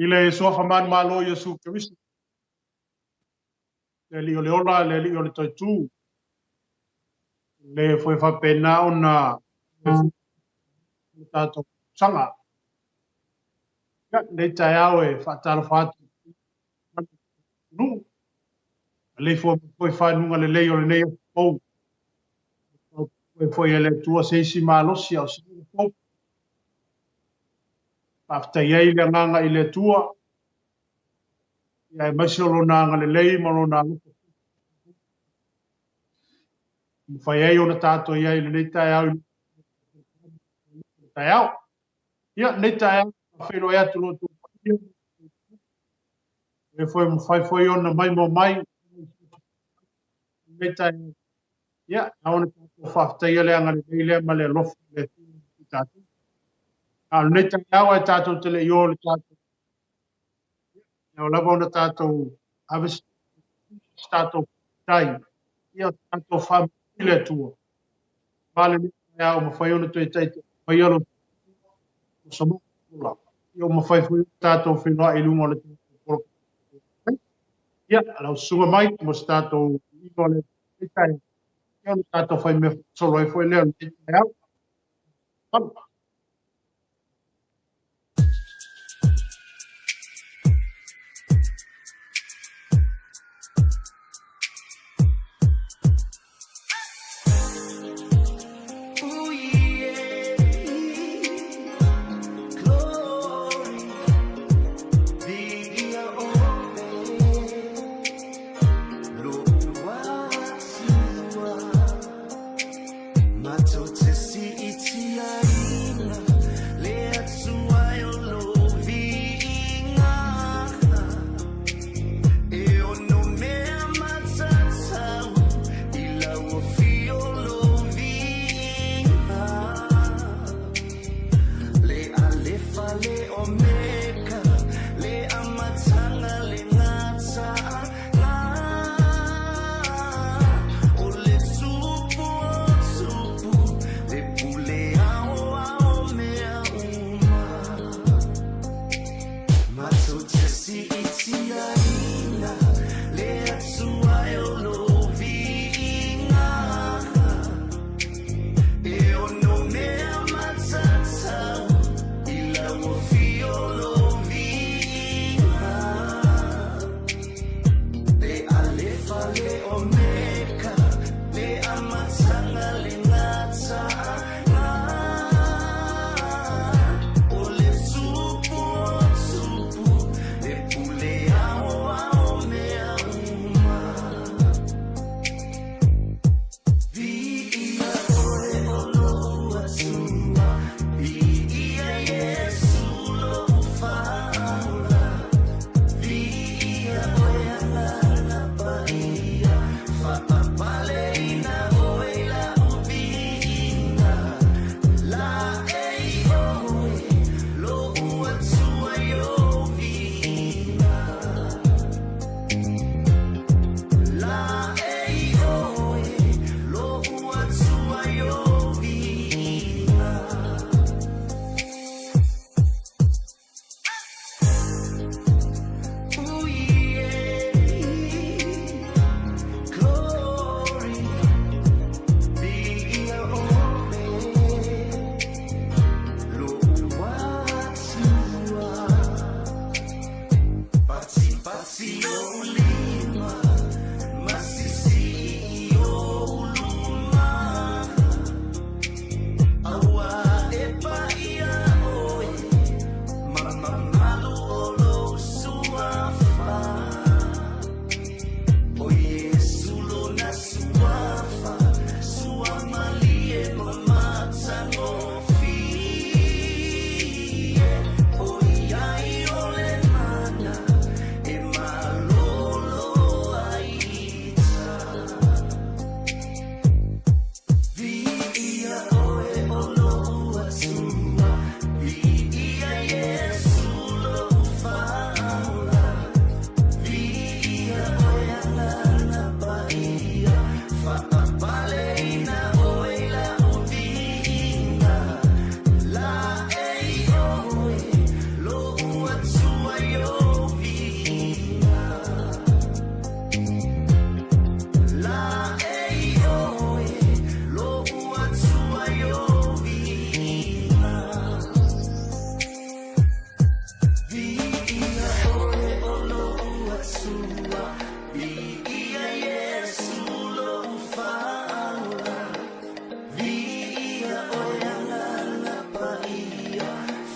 I le Suafa manumalo o Iesu Keriso, le Alii o le ola, le Alii o le toetū, le foi faapena ona le tatou tausaga. Ia, lenei taeao e faatalofa atu nuu, maleifua mai foi i fanuga lelei o lenei aso fou. Foi e le Atua se isi malosi a o se fou. Faafetai ai le agaga i le Atua, ia aemaise o Lona agalelei ma Lona alofa ua mafai ai ona tatou i ai i lenei taeao i le taeao. Ia, lenei taeao, faafeiloai atu lo outou paia, e foi mafai foi ona maimoa mai lenei taeao. Ia, ao ona tatou faafetaia le agalelei lea ma le alofa o le Atua i tatou. A o lenei taeao ae tatou te le i o le tatou, e ao lava ona tatou ave se tatou faafetai, ia tatou faamanuia le Atua. Aua lenei taeao ua mafai ona toe taitai maia lo ola. Ia ua mafai foi ona tatou feiloai i luga o le tatou polokalame. Ia, lau susuga Mike mo se tatou ino le taeao. Ia ona tatou fai mea faasolo ai foi lea o lenei taeao.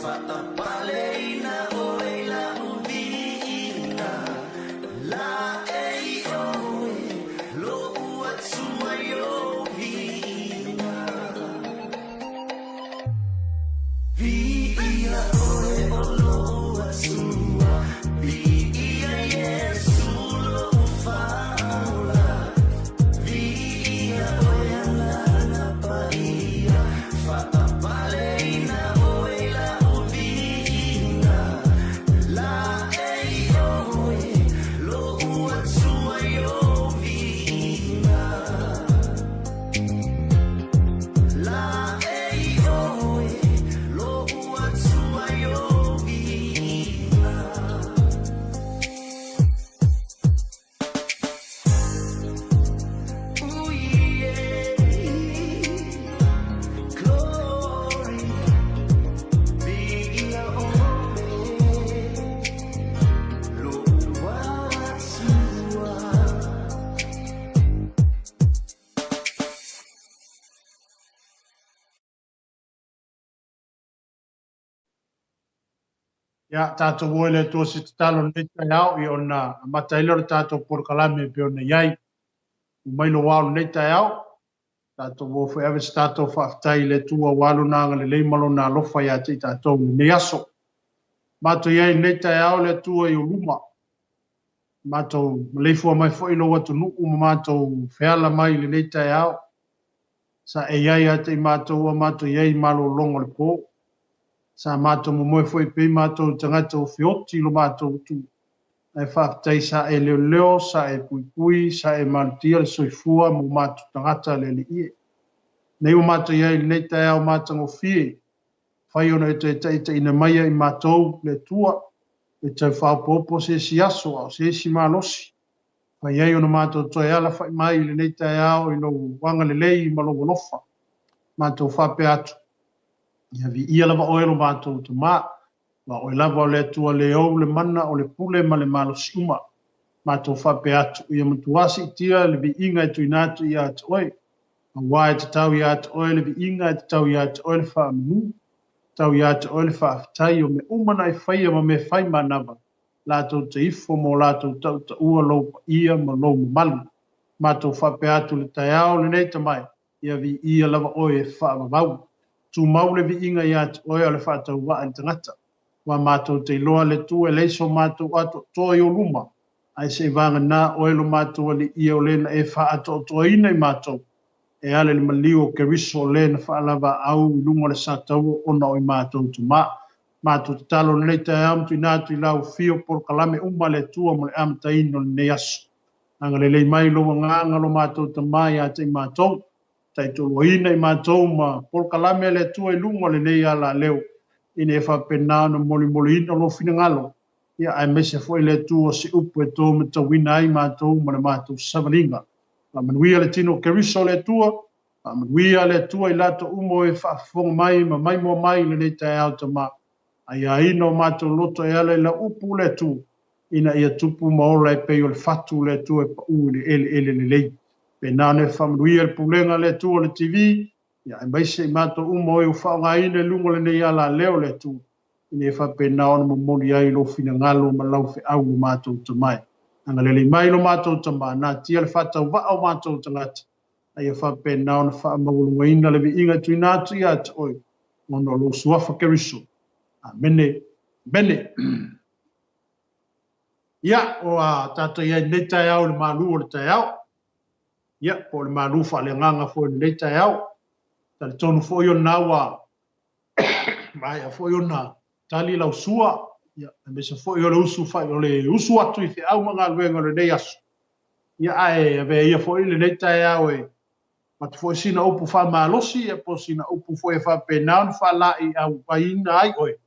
Faapaleina ʻoe i laʻu viiga, Laʻei ʻoe loʻu Atua i ou viiga. Viia ʻoe o loʻu Atua, Viia Iesū loʻu Faaola, Viia ʻoe Agaga Paia, Faapaleina ʻoe i laʻu viiga, Laʻei ʻoe loʻu Atua i ou viiga. Laʻei ʻoe loʻu Atua i ou viiga. Ia, tātou o i le Atua se tatalo lenei taeao, ia ona amata ai lea o le tātou polokalame e pei ona i ai. Ua mai lou ao lenei taeao, tātou o foi ave se tātou faafetai i le Atua aua lona agalelei ma lona alofa ia te i tātou i lenei aso. Matou i ai i lenei taeao le Atua i ou luma. Matou maleifua mai foi i lou atunuu ma matou feala mai i lenei taeao. Sa e i ai ia te i matou ua matou i ai i malologa o le po. Sa matou momoe foi pei matou i tagata ua feoti i lo matou utu. Ae faafetai sa e leoleo, sa e puipui, sa e malutia le soifua mo matou tagata le Alii e. Nei ua matou i ai i lenei taeao matagofie, fai ona e toe taitaiina mai ia i matou, le Atua, e tau faaopoopo se isi aso a o se isi malosi. Fai ai ona matou toe alafa'i mai i lenei taeao i lou agalelei ma lou alofa. Matou faapea atu, Ia viia lava oe lo matou Tama, aua o oe lava o le Atua le ou le mana o le pule ma le malosi uma. Matou faapea atu, Ia matuā siitia le viiga e tuuina atu ia te oe, aua e tatau ia te oe le viiga, e tatau ia te oe le faamanu, e tatau ia te oe le faafetai o mea uma na e faia ma mea fai manava, latou te ifo ma o latou tautaua lou paia ma lou mamalu. Matou faapea atu i le taeao lenei Tamae, ia viia lava oe e faavavau. Tumau le viiga ia te oe o le faatauvaa i le tagata. Ua matou te iloa le Atua e leai so matou atoatoa i ou luma, ae se i vagana oe lo matou Alii o le na e faaatoatoaina i matou, e ala i le maliu o Keriso o le na faalavaau i luga o le sataua ona o i matou tama. Matou tatalo i lenei taeao ma tuuina atu i lau afio polokalame uma a le Atua mo le amataina o lenei aso. Agalelei mai lou Agaga lo matou Tama ia te i matou. Taitoluaina i matou ma polokalame a le Atua i luga o lenei alaleo, ina ia faapena ona molimoliina lou finagalo, ia aemaise foi le Atua o se upu e tou matauina ai matou ma le matou savaliga. Faamanuia le tino o Keriso o le Atua, Faamanuia le Atua i latou uma o e faafofoga mai ma maimoa mai i lenei taeao Tama, aiaina o matou loto e ala i lau upu le Atua, ina ia tupu ma ola e pei o le fatu le Atua e paʻu i le eleele lelei. Pēnā ona e faamanuia le pulega a le Atua o le TV, ia aemaise i matou uma o e ua faaaogaina i luga o lenei alaleo le Atua, ina ia faapena ona momoli ai lou finagalo ma lau feau lo matou Tama e. Agalelei mai lo matou Tama, natia le faatauvaa o matou tagata, a ia faapena ona faamaualugaina le viiga e tuuina atu ia te oe, ona o lou Suafa Keriso. Amene. Amene. Ia, ua tatou i ai i lenei taeao i le malu o le taeao. Ia, po o le malu faaleagaga foi i lenei taeao. Talitonu foi o lena ua maea foi ona tali lau sua, ia, aemaise foi o le usu, o le usu atu i feau ma galuega o lenei aso. Ia, ae avea ia foi lenei taeao e avatu foi sina upu faamalosi, ia, po o sina upu foi e faapena ona faalaeiauina ai oe,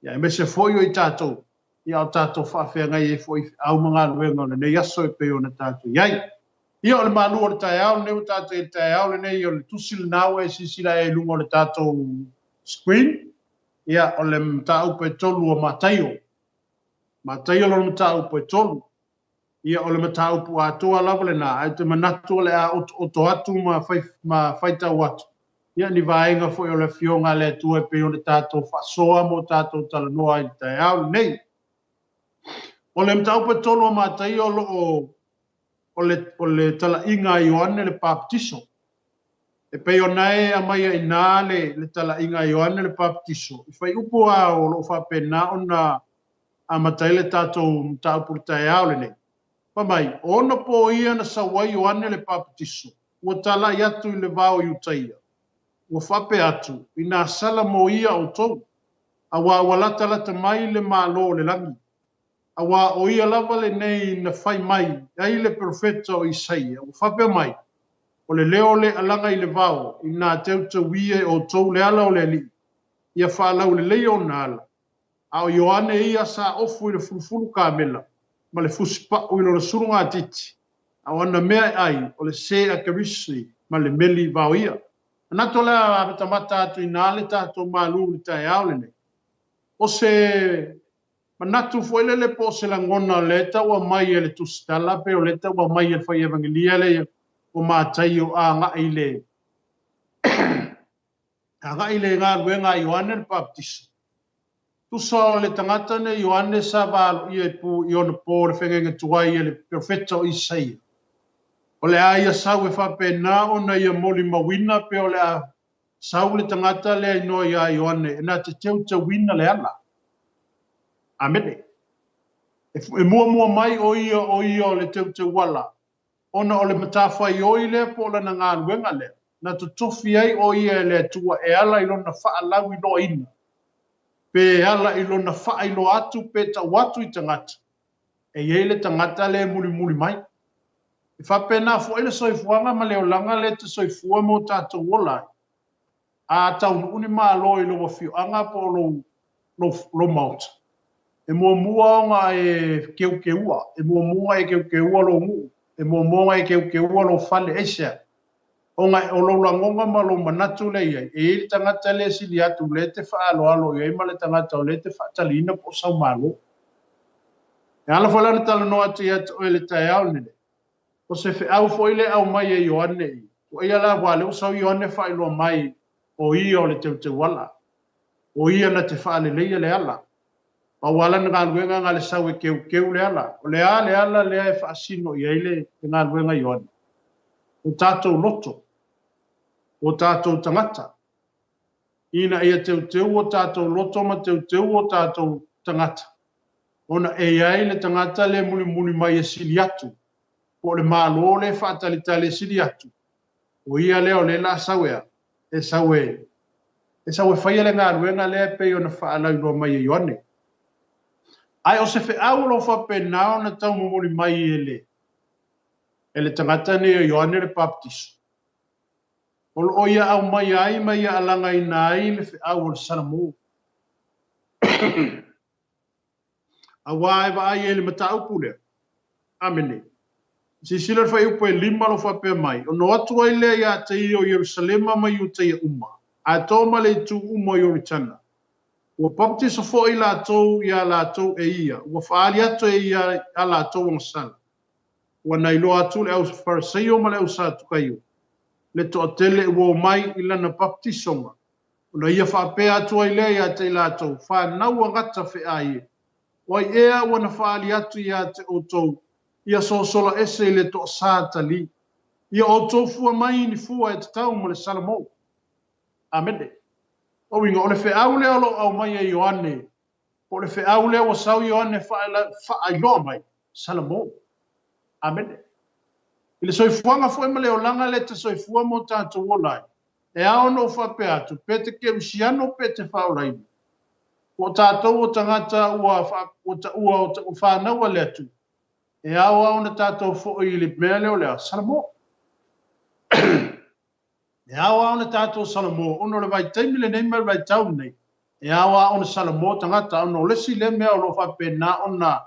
ia, aemaise foi o i tatou, ia, o tatou faafeagai ai foi i feau ma galuega o lenei aso e pei ona tatou i ai. Ia, o le malu o le taeao lenei ua tatou i ai i le taeao lenei, o le tusi lena ua e silasila ai i luga o le tatou screen, ia, o le mataupu e tolu o Mataio. Mataio lona mataupu e tolu. Ia, o le mataupu atoa lava lena, ae ou te manatu o le a otooto atu ma, fai, ma faitau atu. Ia, ni vaega foi o le Afioga a le Atua e pei ona tatou faasoa ma o tatou talanoa ai i le taeao lenei. O le mataupu e tolu a Mataio o lo o o le, o le talaiga a Ioane le Papatiso. E pei ona e aumaia i ina le, le talaiga a Ioane le Papatiso, i fuaiupu lava o lo o faapena ona amata ai le tatou mataupu i le taeao lenei. Fai mai, o ona pō ia na sau ai Ioane le Papatiso, ua talai atu i le vao o Iutaia, ua faapea atu, Inā sala moia outou, auā ua latalata mai le Malo o le lagi. Auā o ia lava lenei na fai mai ai le perofeta o Isaia, ua faapea mai, O le leo le alaga i le vao, inā teuteuia e outou le ala o le Alii, ia faalauleleia ona ala. A o Ioane ia sa ofu i le fulufulu kamela, ma le fusipau i lona sulugatiti, a o ana mea e ai, o le se a Kerisi ma le meli vaoia. Manatu o le a amatamata atu i ina le tatou malu i le taeao lenei. O se manatu foi lele po o se lagona o lea e tau aumai e le Tusitala pe o lea e tau aumai e le Fai Evagelia lea o Mataio agai i le agai i le galuega a Ioane le Papatiso. Tusa o le tagata nei Ioane sa valoia i pu i ona po le feagaiga tuai e le perofeta o Isaia. O le a ia sau e faapena ona ia molimauina pe o le a sau le tagata lea inoa iā Ioane e na te teuteuina le ala. Amene. E muamua mai o ia o ia o le teuteuala, ona o le matafaioi lea po o lana galuega lea, na totofi ai o ia e le Atua e ala i lona faalauiloaina, pe ala i lona faailoa atu pe tau atu i tagata, e i ai le tagata lea e mulimuli mai. E faapena foi le soifuaga ma le olaga lea e te soifua ma o tatou ola ai. A taunuu ni malo i lou afioaga po o lou, lou, lou maota, e muamua ona e keukeua, e muamua ona e keukeua lou nuu, e muamua ona e keukeua lou fale. Aisea? Ona o lou lagona ma lou manatu lea e i ai, e i ai le tagata lea e sili atu lea e te faaaloalo i ai ma le tagata o lea e te faataliina po o sau malo. E ala foi la ona talanoa atu ia te oe i le taeao lenei, o se feau foi lea e aumai e Ioane i, tuaia la, aua o lea ua sau Ioane faailoa mai o ia o le teuteuala, o ia na te faaleleia le ala. Pau lava lana galuega na o le sau e keukeu le ala. O le a le ala lea e faasino i ai le galuega a Ioane? O tatou loto, o tatou tagata, ina ia teuteu o tatou loto ma teuteu o tatou tagata, ona e i ai le tagata lea e mulimuli mai e sili atu, po o le Malo lea e faatalitali e sili atu, o ia lea o lea o le a sau e a? E sau e, e sau e faia le galuega lea e pei ona faalauiloa mai e Ioane. Ae o se feau o lo o faapena ona taumomoli mai e le, e le tagata nei o Ioane le Papatiso, o lo o ia aumaia ai ma ia alagaina ai le feau o le Salamo. Auā e vaai ai i le mataupu lea. Amene. Silasila i le fuaiupu e lima o lo o faapea mai, Ona o atu ai lea iā te ia o Ierusalema ma Iutaia uma, atoa ma le itu uma o Ioritana. Ua papatiso foi latou iā latou e ia, ua faaali atu e ia a latou agasala. Ua na iloa atu le au Fariseio ma le au Satukaio, le toatele ua omai i lana papatisoga, Ona ia faapea atu ai lea ia te i latou, Fanau a gata feai e! O ai ea ua na faaali atu ia te outou, ia sosola ese i le toasā talī? Ia outou fua mai i ni fua e tatau ma le Salamo. Amene. O uiga, o le feau lea o lo o aumai e Ioane, po o le feau lea ua sau Ioane faailoa mai, Salamo. Amene. I le soifuaga foi ma le olaga lea e te soifua ma o tatou ola ai, E ao ona ou faapea atu, pe te kerisiano pe te faaolaina, po o tatou o tagata ua ua taua o fanau a le Atua, e ao lava ona tatou foi i le mea lea o le a? Salamo. E ao lava ona tatou salamo, ona o le vaitaimi lenei ma le vaitau lenei, e ao lava ona salamo tagata, ona o le isi lea mea o lo o faapena ona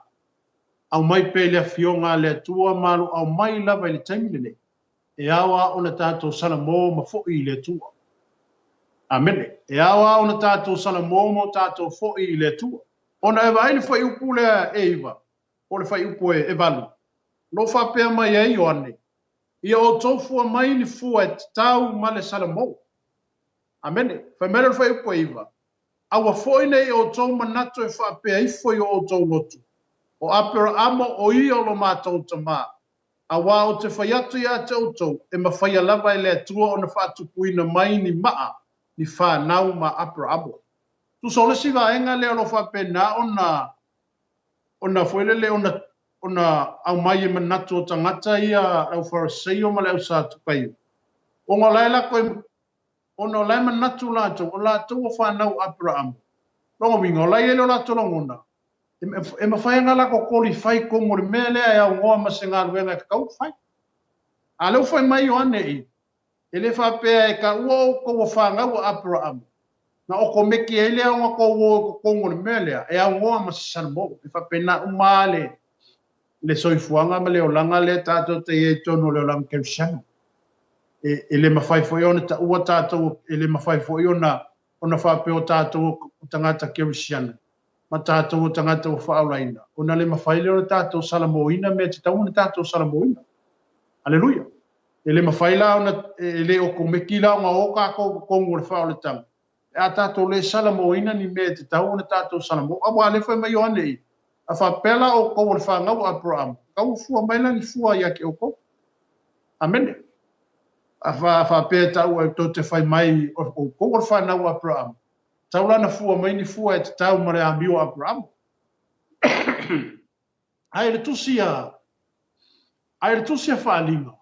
aumai pea i le Afioga a le Atua ma lo o aumai lava i le taimi lenei. E ao lava ona tatou salamo ma foi i le Atua. Amene. E ao lava ona tatou salamo ma o tatou foi i le Atua. Ona e vaai le fuaiupu lea e iva, po o le fuaiupu e valu, o lo o faapea mai ai Ioane, Ia outou fua mai ni fua e tatau ma le salamo. Amene. Fai mai lea o le fuaiupu e 9, A ua foi nei outou manatu e faapea ifo i o outou loto, O Aperaamo o ia o lo matou tamā. Auā ou te fai atu ia te outou, e mafaia lava e le Atua ona faatupuina mai ni maa, ni fanau ma Aperaamo. Tusa o le isi vaega lea o lo o faapena ona, ona foi lele, ona, ona aumai e manatu o tagata ia le au Fariseio ma le au Satukaio, ona o la e lako e, ona o la e manatu latou, o latou o fanau a Aperaamo. Lona uiga, o la e i ai lo latou lagona, e mafai ona latou qualify tonu o le mea lea e aunoa ma se galuega e tatau ona fai. A o lea ua fai mai Ioane i, e le faapea e taua outou o fanau a Aperaamo, na okomeki ai lea ona tou o i totonu o le mea lea e aunoa ma se salamo. E faapena uma lava le, le soifuaga ma le olaga lea tatou te i ai i totonu o le olaga kerisiano. E, e le mafai foi ona taua tatou, e le mafai foi ona, ona faapea o tatou o tagata kerisiano ma tatou o tagata ua faaolaina, ona le mafai lea ona tatou salamoina mea e tatau ona tatou salamoina. Aleluia! E le mafai la ona, e le okomeki la ona o tatou i totonu o le faaolataga, pe a tatou le salamoina ni mea e tatau ona tatou salamo. Aua o lea fai mai Ioane i, A faapea la outou o le fanau a Aperamo, tatau ona fua mai la ni fua ia te outou. Amene. A faapea e taua tou te fai mai o outou o le fanau a Aperamo, tatau la ona fua mai ni fua e tatau ma le amio a Aperamo. Ae le tusi a Ae le tusi a Faaliga,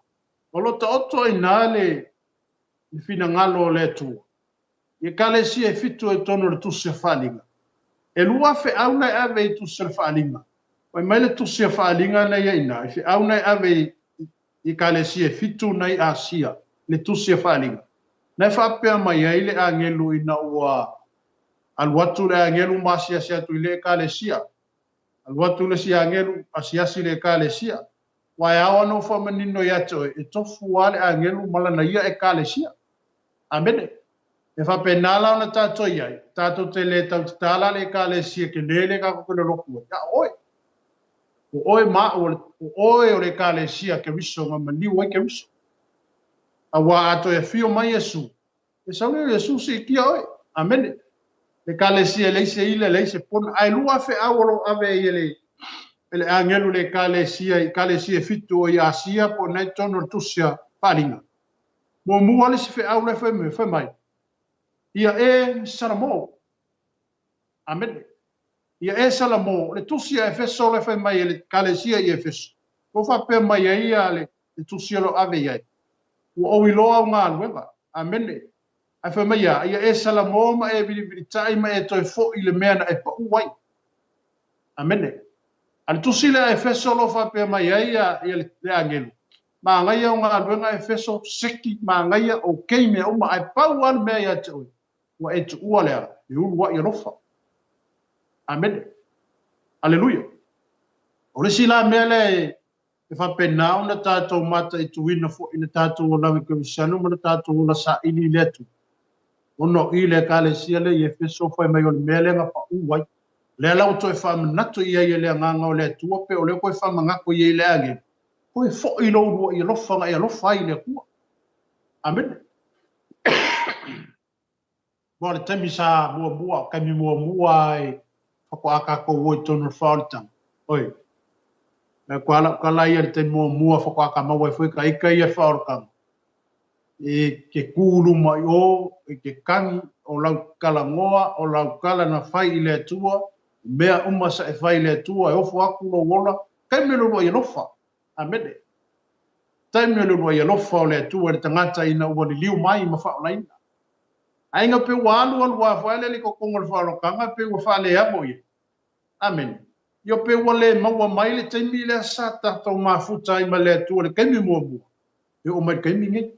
o lo o taoto ai ina le le finagalo o le Atua. I Ekalesia e fitu ai totonu o le tusi a Faaliga. E lua feau na e ave i tusi o le Faaliga. Fai mai le tusi a Faaliga na ia ina, i feau na e ave i Ekalesia e fitu na i Asia, le tusi a Faaliga. Na e faapea mai ai le agelu ina ua alu atu le agelu ma asiasi atu i le Ekalesia. Alu atu le isi agelu, asiasi i le Ekalesia. Aua e ao ona ou faamanino ia te oe, e tofu lava le agelu ma lana ia Ekalesia. Amene. E faapena la ona tatou i ai, tatou te le tautatā la le Ekalesia ke lele tatou te lolotu ai, a o oe. O oe ma au, o oe o le Ekalesia a Keriso na maliu ai Keriso. Auā a toe afio mai Iesu, E sau lea o Iesu siitia oe. Amene. Ekalesia e leai se ila, e leai se pona. Ae 2000 feau o lo o ave ai e le, e le agelu le ekalesia i ekalesia e fitu o i Asia po o na i totonu o le tusi a Faaliga. Muamua le isi feau la e fai mai, fai mai, Ia e Salamo. Amene. Ia e Salamo, le tusi a Efeso la e fai mai e le ekalesia i Efeso. Ua faapea mai ai ia le le tusi o lo o ave i ai. Ua ou iloa au galuega. Amene. Ae fai mai ia, ia e salamo ma e vilivilitai ma e toe foi i le mea na e pau ai. Amene. A le tusi lea a Efeso o lo o faapea mai ai ia, ia le, le agelu, Manaia au galuega Efeso, seki, manaia, okay mea uma, ae pau lava le mea ia te oe, ua e tuua le a, le uluai alofa. Amene. Aleluia. O le isi la mea lea e, E faapena ona tatou mataituina foi i le tatou olaga kerisiano ma le tatou ola saili i le Atua. Ona o i le Ekalesia lea i Efeso fai mai o le mea lea na pau ai. Lea la ua toe faamanatu i ai e le Agaga o le Atua pe o lea ua toe faamanatu i ai le agelu, toe foi i lou uluai alofa na e alofa ai i le Atua. Amene. Aua o le taimi sa muamua, taimi muamua e faatoa tatou o i totonu o le faaolataga, oi, e koa lau tala ia i le taimi muamua faatoa ta maua ai foi ta ita ia i le faaolataga, e te tu i luma i o, e te tagi, o lau talanoa, o lau tala na fai i le Atua, o mea uma sa e fai i le Atua, e ofo atu lou ola, taimi o le uluai alofa. Amene. Taimi o le uluai alofa o le Atua i le tagata ina ua liliu mai ma faaolaina. Aiga pe ua alu alu a foi le totonu o le faaolataga pe ua faaleamo ia. Amene. Io pe ua le maua mai le taimi lea sa tatou mafuta ai ma le Atua i le taimi muamua, e oo mai i le taimi nei.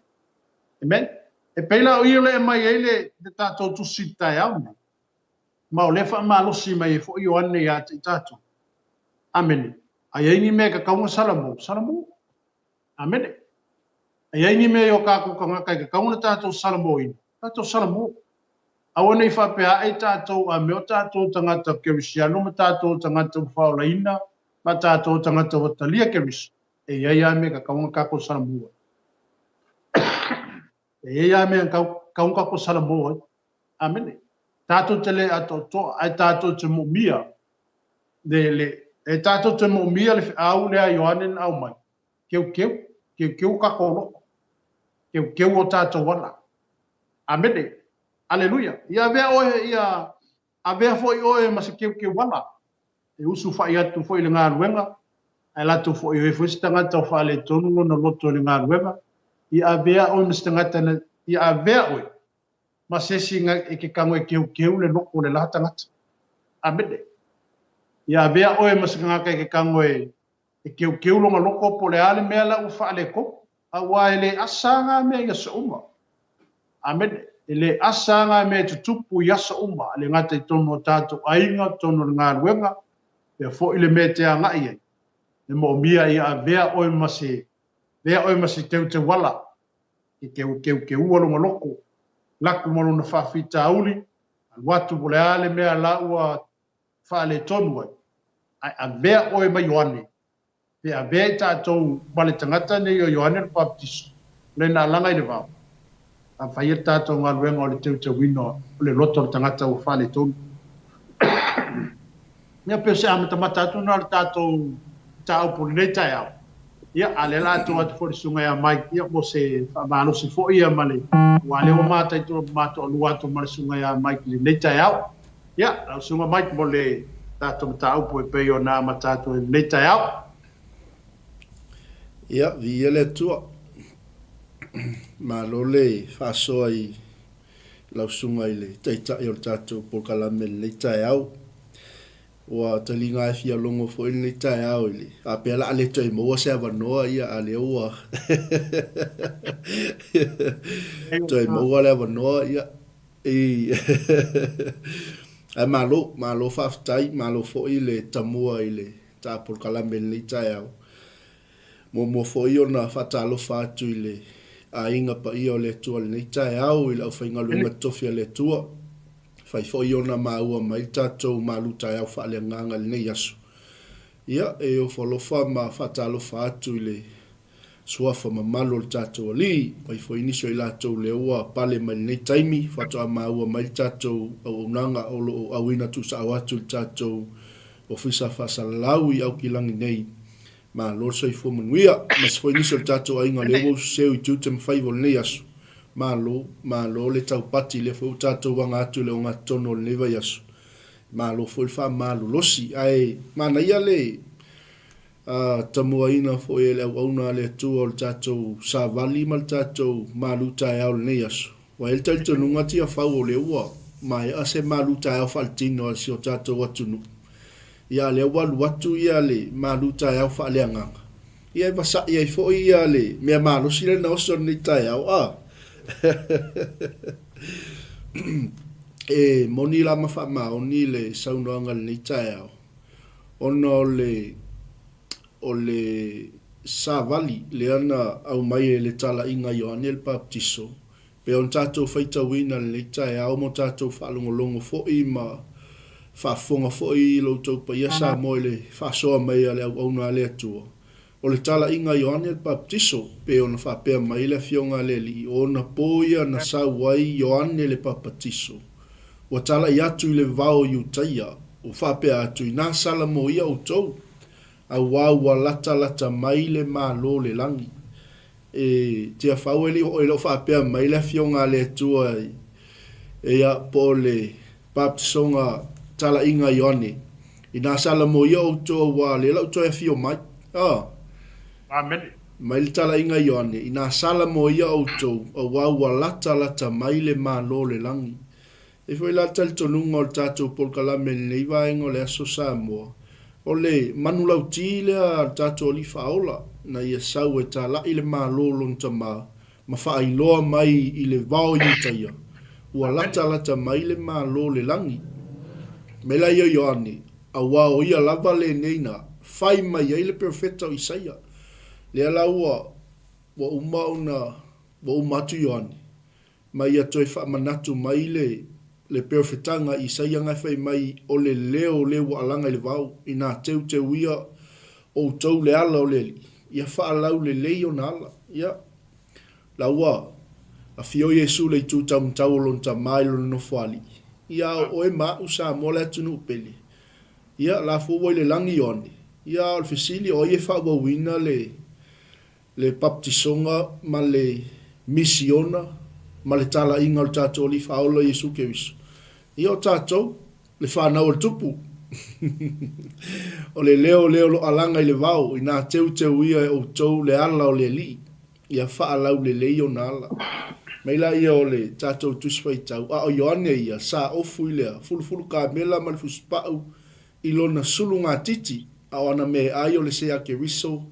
Amen. E pei la o ia lea e aumai ai le, le tatou tusi i le taeao nei. Ma o lea faamalosi mai ai foi Ioane ia te i tatou. Amene. A i ai ni mea e tatau ona salamo, salamo. Amene. A i ai ni mea i o tatou tagata e tatau ona tatou salamoina, tatou salamo. Aua ne i faapea ae tatou a mea o tatou tagata Kerisiano ma tatou tagata ua faaolaina ma tatou tagata ua talia Keriso, e i ai lava mea e tatau ona tatou salamo ai. E i ai lava mea e tatau. tatau ona tatou salamo ai. Amene. Tatou te le atoatoa, ae tatou te moomia le, le, e tatou te moomia le feau lea a Ioane na aumai, keukeu, keukeu o tatou loto, keukeu o tatou ala. Amene. Aleluia. Ia avea oe, ia avea foi oe ma se keukeu ala, e usufa'i atu foi i le galuega, ae latou foi o i ai foi se tagata o faaletonu lona loto i le galuega, ia avea oe ma se tagata na, ia avea oe ma se isi e te tago e keukeu le loto o le la tagata. Amene. Ia avea oe ma se tagata e te tago e keukeu lona loto po o le a le mea la ua faaletonu, aua e le asa na mea i aso uma. Amene. E le asa na mea e tutupu i aso uma, e le gata i totonu o tatou aiga, totonu o le galuega, pea foi le mea e te agai ai, e moomia ia avea oe ma se, avea oe ma se teuteuala, e keukeua lona loto, laku ma lona faafitauli, alu atu po o le a le mea la ua faaletonu ai, ae avea oe ma Ioane, pe avea i tatou ma le tagata nei o Ioane le Papatiso, le na alaga i le vao, a fai le tatou galuega o le teuteuina o le loto o le tagata ua faaletonu. Ia pe o se amatamata atu na o le tatou mataupu i lenei taeao. Ia, a o lea o le a tuu atu foi i le susuga ia Mike, ia, mo se faamalosi foi ia ma le, aua o lea ua matoalua atu ma le susuga ia Mike i lenei taeao. Ia, lau susuga Mike mo le tatou mataupu e pei ona amata atu ai i lenei taeao. Ia, viia le Atua. Malo le faasoa i lau susuga i le Taitai o le tatou polokalame i lenei taeao. Ua taliga e fia logo foi lenei taeao i le faapea o le a le toe maua se avanoa, ia, a o lea ua toe maua le avanoa, ia. Ae malo, malo faafetai, malo foi le tamua i le ta polokalame i lenei taeao. Muamua foi ona faatalofa atu i le aiga paia o le Atua i lenei taeao i le aufaigaluega totofi a le Atua. Fai foi ona maua mai le tatou malu taeao faaleagaga i lenei aso. Ia, e ofo alofa ma faatalofa atu i le suafa mamalu o le tatou Alii, mai foi nisi o i latou lea ua pale mai lenei taimi, faatoa maua mai le tatou auaunaga o lo o auina tuusao atu i le tatou Ofisa Faasalalau i Aukilagi nei. Malo le soifua manuia. Aemaise foi nisi o le tatou aiga lea ua ususeu i tiute ma faiva o lenei aso. Malo, malo le taupati, lea foi ua tatou aga atu i le ogatotonu o lenei vaiaso. Malo foi le faamalolosi. Ae manaia le A tamuaina foi e le auauna a le Atua o le tatou savali ma le tatou malu taeao i lenei aso. Ua i ai le talitonuga Tiafau o lea ua maea se malu taeao faaletino a si o tatou atunuu. Ia a lea ua alu atu ia le malu taeao faaleagaga, ia e vasa'i ai foi ia le mea malosi lea na oso i lenei taeao, a. E moni la ma faamaoni le saunoaga i lenei taeao. Ona o le, o le savali lea na aumai e le talaiga a Ioane le Papatiso, pei ona tatou faitauina i lenei taeao ma tatou faalogologo foi ma faafofoga foi lo outou paia Samoa i le faasoa mai a le auauna a le Atua, o le talaiga a Ioane le Papatiso, pei ona faapea mai le Afioga a le Alii, o ona po ia na sau ai Ioane le Papatiso, ua talai atu i le vao o Iutaia, ua faapea atu, Inā sala mo ia outou, auā ua latalata mai le Malo o le lagi. E Tiafau e le o faapea mai le Afioga a le Atua ia po o le Baptisoga talaiga a Ioane, Inā sala mo ia outou auā lea la u toe afio mai. A. Amene. Mai le talaiga a Ioane, Inā sala mo ia outou auā ua latalata mai le Malo o le lagi. E foi la le talitonuga o le tatou polokalame i lenei vaega o le Aso Samoa, o le manulauti lea a le tatou Alii Faaola, na ia sau e talai le Malo o Lona Tama ma faailoa mai i le vao Iutaia, ua latalata mai le Malo o le lagi. Mai la ia o Ioane, auā o ia lava lenei na fai mai ai le perofeta o Isaia, lea la ua ua uma ona ua uma atu Ioane, Ma ia toe faamanatu mai le le perofetaga a Isaia na e fai mai, O le leo le ua alaga i le vao, inā teuteuia outou le ala o le Alii, ia faalaulelei ona ala. Ia, la ua Afio Iesu i le itu taumatau o lona Tama i lona Nofoalii. Ia, a o oe ma a'u, Samoa le atunuu pele. Ia, la foi ua i le lagi Ioane. Ia, a o le fesili, o ai e faaauauina le, le papatisoga ma le misiona ma le talaiga o le tatou Alii Faaola Iesu Keriso? Ia, o tatou, le fanau a le Tupu. O le leo lea o lo o alaga i le vao, inā teuteu ia e outou le ala o le Alii. Ia faalaulelei ona ala. Mai laia o le tatou Tusi Faitau, a o Ioane ia, sa ofu i lea fulufulu kamela ma le fusipau i lona sulugatiti, a o ana meaai o le se a Keriso,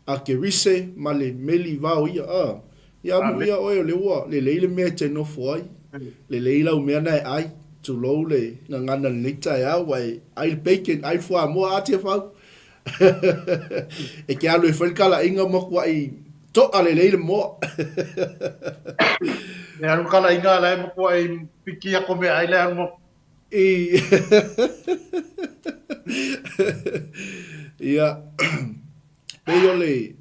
a Kerise ma le meli vao ia. A, ia amuia oe o lea ua lelei le mea e te nofo ai, lelei lau mea na e ai, tulou le gagana i lenei taeao, ua e ai le bacon, ai le fuamoa, a Tiafau? E te alu e fai le kalaiga ma matuai toa lelei le moa. E alu kalaiga la e matuai piki a ko mea ai le alu mo. I Ia, pei o le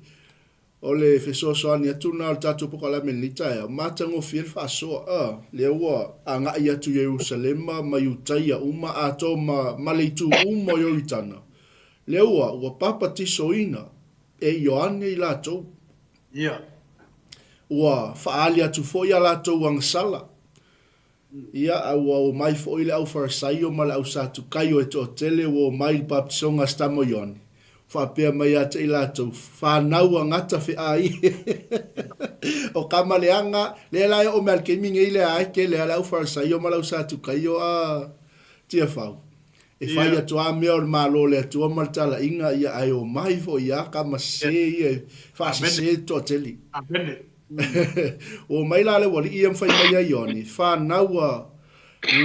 O le fesoasoani atu lena o le tatou polokalame i lenei taeao, matagofie le faasoa, a, lea ua agai atu i Ierusalema ma Iutaia uma atoa ma, ma le itu uma o Ioritana, lea ua, ua papatisoina e Ioane i latou. Ia. Ua faaali atu foi a latou agasala. Ia, a ua omai foi le au Farisaio ma le au Satukaio e toatele ua omai i le baptisoga a Sitama o Ioane, faapea mai ia te i latou, Fanau a gata feaai e! O kama leaga, lea la e oo mai a le taimi nei lea a e tele a le au Farisaio ma le au Satukaio a Tiafau, e fai atu a mea o le Malo o le Atua ma le talaiga, ia ae omai foi a kama sese ia e faasese le toatele. Amene. Ua omai la le ualii ia ma fai mai ai Ioane, Fanau a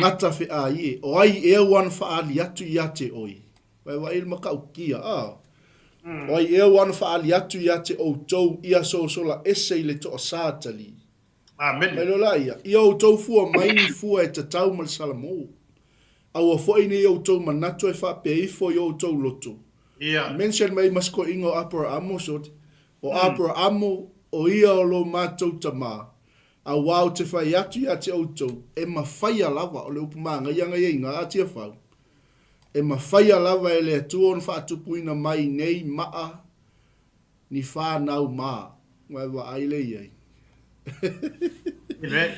gata feaai e, o ai ea ua na faaali atu ia te oe? Vaevae le matautia, a. O ai ea ua na faaali atu ia te outou ia sosola ese i le toasa tali? Amene. Mai loa la ia, ia outou fua mai ni fua e tatau ma le salamo. Aua foi nei outou manatu e faapea ifo i o outou loto. Ia. Mention mai ma se koiga o Aperaamo, sort. O Aperaamo, o ia o lo matou tama. Auā ou te whai atu ia te outou, e mawhaia lava, o le upu māngai anga ia i ngā atiawhau, e mawhaia lava e le Atua ona whaatupuina mai nei maa ni whānau mā. Wae vaai le iai. Amen.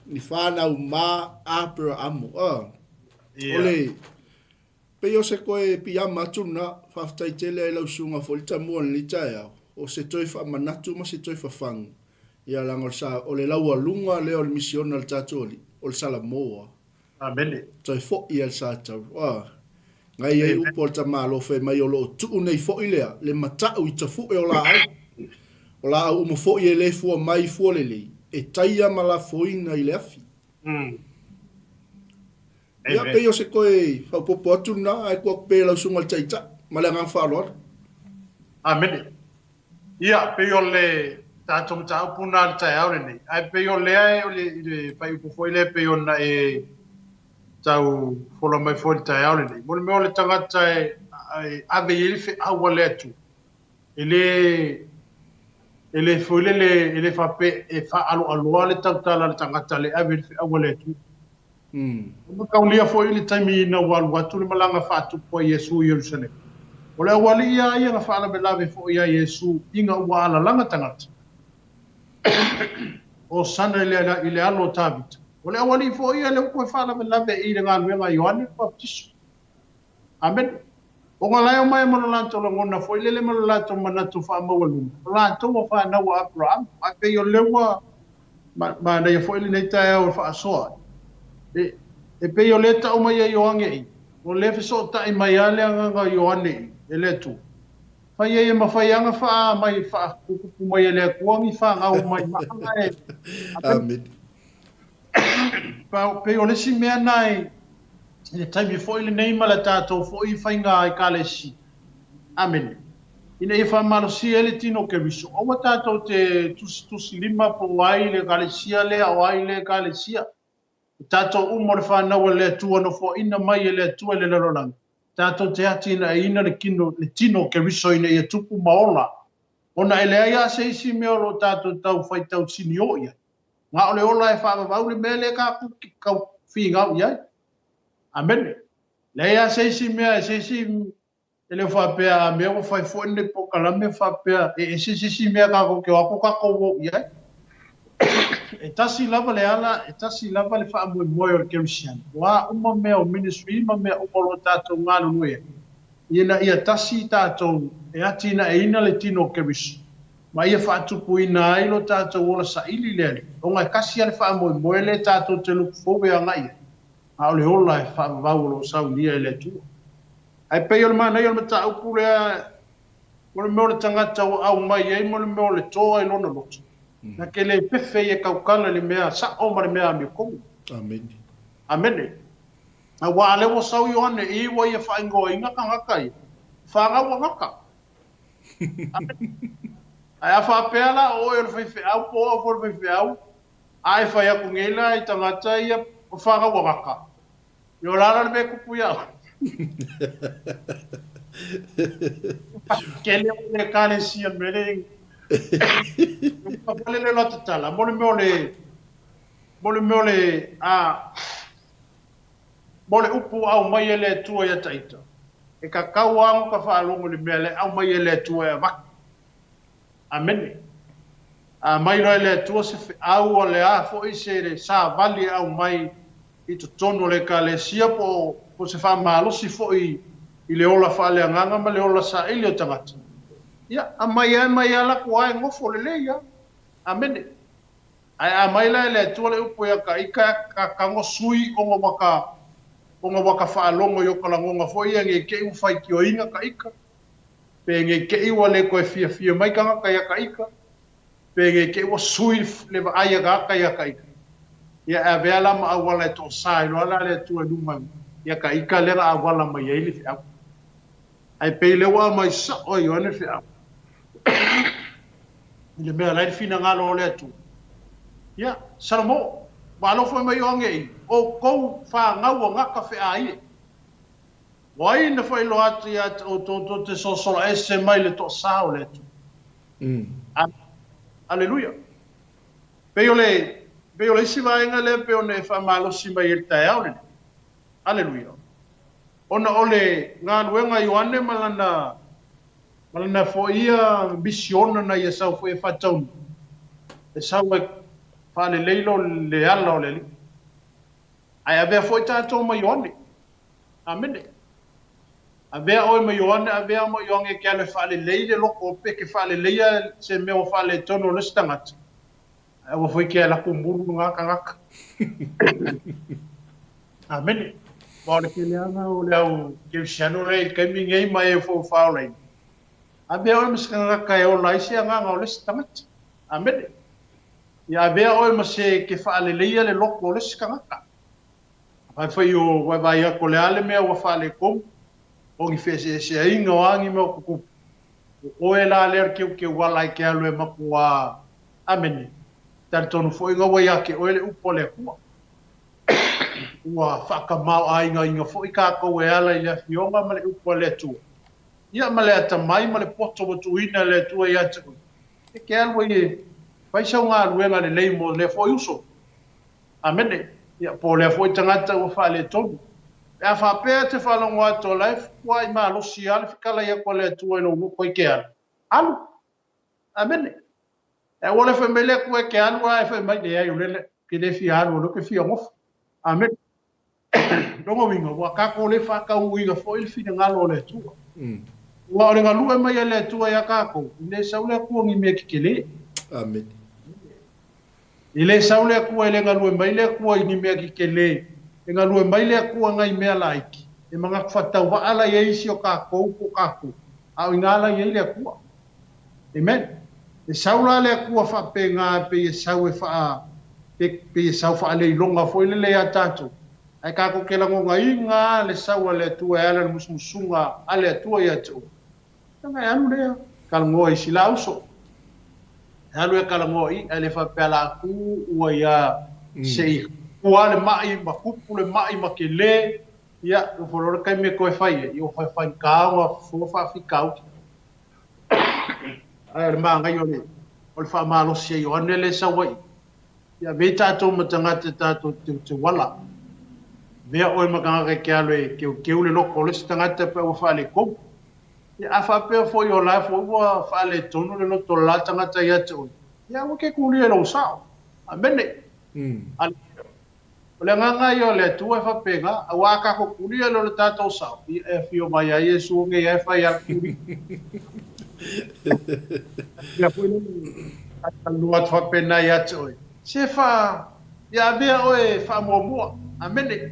Ni whānau mā Aperaamo. Ah. Yeah. O le, Pei o se koe piama atu lena, faafetai tele ai lau susuga foi le tamua i lenei taeao, o se toe faamanatu ma se toe fafagu, ia leaga o le sa, o le laualuga lea o le misiona a le tatou Alii, o le Salamoa. Amene. Toe foi ai le sa tauro. A, ngai ai upu a le tamaloa fai mai o lo o tuu nei foi lea, le matau i tafue o laau. O laau uma foi e le fua mai i fua lelei, e taia ma lafoina i le afi. Mm. Ia, pei o se toe faaopoopo atu lena, ae tuu atu pea i lau susuga i le Taitai. Ma le agaga faaaloalo. Amene. Ia, pei o le tatou mataupu lena i le taeao lenei. Ae pei o lea, o le, i le fuaiupu foi lea pei ona e tau fola mai foi i le taeao lenei. Mo le mea o le tagata e, e ave i ai le feau a le Atua, e le, e le foi lele, e le faapea e faaaloaloa le tautala a le tagata le ave i le feau a le Atua. Ua mataulia foi i le taimi ina ua alu atu le malaga faatupu a Iesu i Ierusalema. O le aualii a ia na faalavelave foi ia Iesu ina ua alalaga tagata. Hosana i le, i le alo o Tavita. O le aualii foi ia lea ua toe faalavelave i le galuega a Ioane le Papatiso. Amene. O nga lae omai ma lo latou lagona foi lele ma lo latou manatu faamaualuga, o latou ua fanau a Aperahama, ae pei o lea ua manaia foi lenei taeao e faasoa ai. E, e pei o lea tau mai e Ioane i, o lea fesootai mai a le agaga o Ioane i, e le Atua. Fai ai e mafai a na faa mai, faakukupu mai e le Atua ni fanau mai maa e. Amene. Pei o le isi mea na e i le taimi foi lenei ma le tatou foi faiga Ekalesia. Amene. Ina ia faamalosia ai le tino o Keriso, aua tatou te tusitusilima po o ai le Ekalesia lea o ai le Ekalesia. O tatou uma o le fanau a le Atua nofoaina mai e le Atua i le lalolagi, tatou te atinaeina le kino, le tino o Keriso ina ia tupu ma ola, ona e leai lava se isi mea o lo o tatou tau faitau siniō i ai. Na o le ola e faavavau le mea lea tatou te tau finau i ai. Amene. Leai lava se isi mea, se isi e le o faapea a mea ua fai foi lenei polokalame faapea e ese se isi mea tatou te o atu tatou o i ai. E tasi lava le ala, e tasi lava le faamoemoe o le kerisiano. O a uma mea o ministry ma mea uma o lo o tatou galulue ai, ina ia tasi tatou e atinaeina le tino o Keriso, ma ia faatupuina ai lo tatou ola saili i le Alii, ona e tasi lava le faamoemoe lea tatou te look forward e agai ai, a o le ola e faavavau o lo o saunia e le Atua. Ae pei o le manaia o le mataupu lea, o le mea o le tagata ua aumai ai ma le mea o le toa i lona loto, na te le fefe ia tautala i le mea sao ma le mea amiotonu. Amene. Amene. Aua a lea ua sau Ioane i ua ia faaigoaina tagata ia, fanau agata. Ae a faapea la o oe o le faifeau po o au foi o le faifeau, a e fai atu nei la i tagata ia o fanau agata, ia o le a la le mea e tupu ia oe? Kele o le ekalesia le mea lea. Ua le la tatala, mo le mea o le, mo le mea o le, a, Mo le upu ua aumai e le Atua ia Taita, e kakau a ona ka faalogo i le mea la e aumai e le Atua e avatu. Amene. A aumai loa e le Atua se feau o le a foi se savali e aumai i totonu o le Ekalesia po o se faamalosi foi i le ola faaleagaga ma le ola saili o tagata, ia, aumai a aumai a latou a e nofo lelei a. Amene. Ae a mai la e le Atua le upu ia ka ika ka tago sui ona ua ka ona ua ka faalogo i o ka lagona foi ia nei tei ua faitioina ka ika, pe nei tei ua le toe fiafia mai tagata ia ka ika, pe nei tei ua sui le vaai a tagata ia ka ika. Ia e avea la ma auala e toasa ai loa la le Atua i luma ia ka ika lea na auala mai ai le feau. Ae pei lea ua aumai sao e Ioane le feau. I le mea la e i le finagalo o le Atua. Ia, Salomõ, ua alofa mai Ioane i outou fanau agata feaie. O ai na faailoa atu ia te outou tou te sosola ese mai le toasā o le Atua? Amen. Aleluia. Pei o le, pei o le isi vaega lea pei ona e faamalosi mai ai i le taeao lenei. Aleluia. Ona o le galuega a Ioane ma lana, ma lana foi ia misiona na ia sau foi e faataunuu, e sau e faalelei lo le ala o le Alii. Ae avea foi tatou ma Ioane. Amene. Avea oe ma Ioane, avea ma Ioane e ke alu e faalelei le loko o pe ke faaleleia se mea ua faaletonu o le isi tagata. Ae aua foi ke ala kumulu nga tagata. Amene. Aua o le keleaga o le au kerisiano lea i le taimi nei ma e foi ua faaolaina, avea oe ma se tagata e ola ai se agaga o le isi tagata. Amene. Ia avea oe ma se ke faaleleia le loto o le isi tagata. Afai foi o vaivai atu o le a le mea ua faaletonu, o ni feeseeseaiga o a ni mea o tutupu, o oe la lea o le keukeuala e ke alu e matua. Amene. Talitonu foi na ua ia te oe le upu a le Atua. Ua faatamaoaigaina foi tatou e ala i le Afioga ma le upu a le Atua, ia ma le atamai ma le poto ua tuuina e le Atua ia te oe, e te alu ai e fai sau galuega lelei mo lea foi uso. Amene. Ia, po o lea foi tagata ua faaletonu. Pe a faapea e te faalogo atu o la e fua'i malosi lava le fetalai atu a le Atua i lou loto i ke alu, alu. Amene. E aua le fai mai le Atua e te alu ae fai mai, leai, o lea ke le fia alu, o lea ou te fia nofo. Amene. Lona uiga, ua tatou le faatauina foi le finagalo o le Atua. Aua o le galue mai a le Atua ia tatou, e le sau le Atua ni mea kekelē. Amene. E le sau le Atua e le galue mai le Atua i ni mea kekelē. E galue mai le Atua nai mea laiti, e manatu faatauvaa la i ai isi o tatou po o tatou, a o ina la i ai le Atua. Amen. E sau la le Atua faapena pei e sau e faa, pei e sau faaleiloga foi lele ia tatou, ae tatou te lagonaina lava le sau a le Atua e ala i le musumusuga a le Atua ia te oe. Leaga e alu lea, talanoa i si la uso. E alu e talanoa i, ae le faapea la tu ua ia se i ua le mai ma kupu le mai ma kele, ia, ua folola le taimi e toe fai ai, ia ua fai faigata ona fofo faafitauli. Ae o le manaia o le, o le faamalosi a Ioane lea e sau ai. Ia avea tatou ma tagata tatou te teuteuala. Avea oe ma tagata e ke alo e keukeu le loko o le isi tagata pe ua faaletonu. Ia a faapea foi o la foi ua faaletonu le loto o le la tagata ia te oe, ia aua ke kulia i lou sao. Amene. Aleluia. O le agaga ia o le Atua e faapena, aua a tatou kulia loa le tatou sao, ia e afio mai ai Iesu nei e fai a kuli. Ia foi le talanoa atu faapena ia te oe. Se fa, ia avea oe faamuamua. Amene.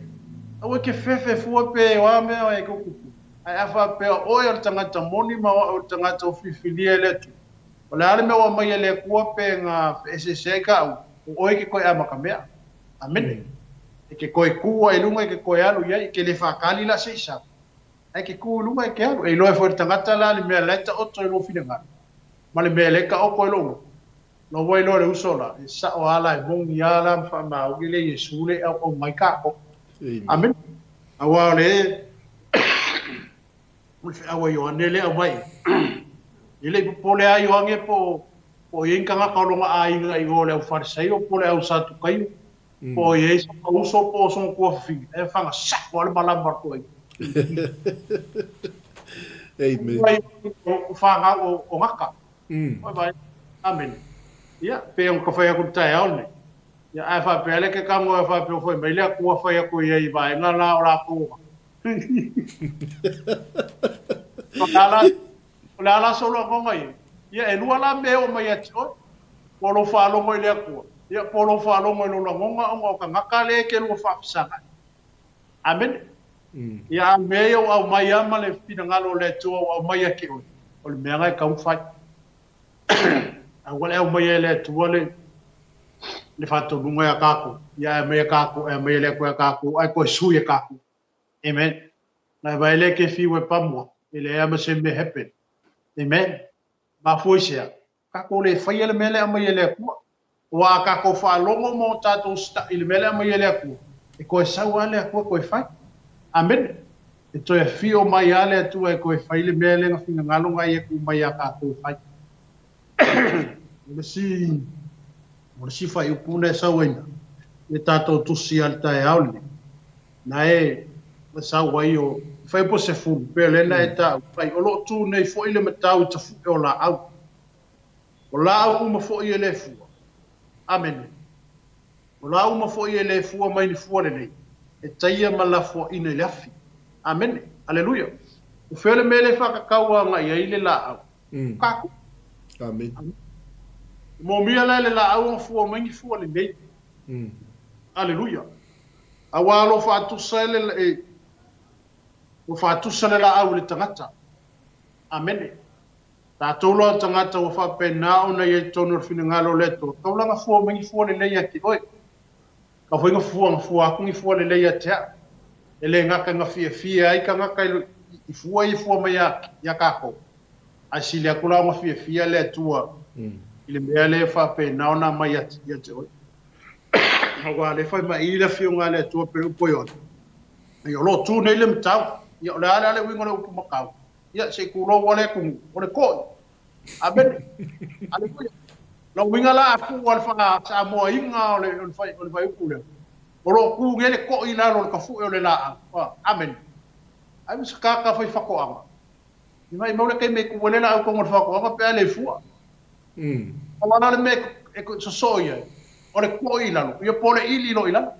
Aua e ke fefe fua pe o a mea e kukupu. Ae a faapea o oe o le tagata moni ma o au o le tagata ua filifilia e le Atua, o le a le mea ua aumai e le Atua pe na feeseeseai kāua, o oe ke koe amatamea. Amene. E ke koe kū ai i luga e ke koe alu i ai, e ke le whakali la se i sau. Ae ke kū i luga e ke alu. E iloa e foi le tagata la le mea la e taoto i lou finagalo, ma le mea le taoto i lou loto. Lou ua iloa le uso la, e sao a la e moni a la ma faamaoni le Iesu le auau mai kākou. Amene. Aua o le o le feau a Ioane lea e aumai i. E le i popole lava Ioane po o i ai ni tagata o lona aiga i o i le au Farisaio po o le au Satukaio, po o i ai sona uso po o sona tuafafine, ae faga sao lava le malama o le toeaina. Amen. O fanau o Gaka. Amene. Ia, pei ona fai atu i le taeao lenei. Ia, ae faapea le ke tago e faapea ua fai mai le Atua fai atu i ai i vaega la o latou o Gaka. O le a la sou lagoga i ai? Ia, e lua la mea e oo mai ia te oe. Po o lou faalogo i le Atua, ia, po o lou faalogo i lou lagoga ona o tagata lea e te lua faafesagai. Amene. Ia, a o le mea ia ua aumai lava ma le finagalo o le Atua ua aumai ia te oe, o le mea lena e tatau ona fai. Aua le aumaia e le Atua le le faatonuga ia kākou, ia ae aumaia kākou, e aumaia e le Atua ia kākou, ae toe sui e kākou. Amen. Nai vai le ke fiu e pamua, e leai lava ma se mea happen. Amen. Mafua i se a? Tatou le faia le mea lea aumai e le Atua. Aua a tatou faalogo ma o tatou sita'i i le mea lea aumai e le Atua, e toe sau lava le Atua toe fai. Amene. E toe afio mai lava le Atua e toe fai le mea lea na finagalo na Ia tuu mai ia tatou e fai. O le isi, o le isi faaiupu lea e sau ai na, i le tatou tusi a le taeao lenei, na e sau ai o fuaiupu 10, pei o lea na e taua ai, o lo o tu nei foi le matau i tafu'e o laau. O laau uma foi e le fua. Amene. O laau uma foi e le fua mai ni fua lelei, e taia ma lafoaina i le afi. Amene. Aleluia. O fea le mea le whakakau a ngai ai le laau? O kākou. Amene. E mōmia la e le laau ona fua mai ni fua lelei. Aleluia. Aua o lo o faatusa e le, e, ua faatusa le laau i le tagata. Amene. Tatou loa o tagata ua faapena ona i ai totonu o le finagalo o le Atua, taulaga fua mai ni fua lelei ia te oe. Kau foi na fua, na fua atu ni fua lelei ia te au. E le gata na fiafia ai tagata i, i fua ia e fua mai ia, ia tatou, ae sili atu la ona fiafia le Atua i le mea lea e faapena ona aumai ia, ia te oe. Aua o lea e fai mai i le Afioga a le Atua pei o le upu a Ioane, Ia, o lo o tu nei le matau. Ia, o le a le a le uiga o le upu matau? Ia, se i tulou lava le atunuu, o le to'i. Amene. Aleluia. Lona uiga la a tuu lava le faa-Samoaina o le, o le, fai, o le fuaiupu lea, o lo o tu nei le to'i i lalo o le tafu'e o le laau. Amene. Ai ma se tagata fai fatoaga. I maimau le taimi e tuu ai le laau i totonu o le fatoaga pe a le fua. O a la le mea e sosoo i ai? O le to'i i lalo, ia po o le ʻili loa i lalo.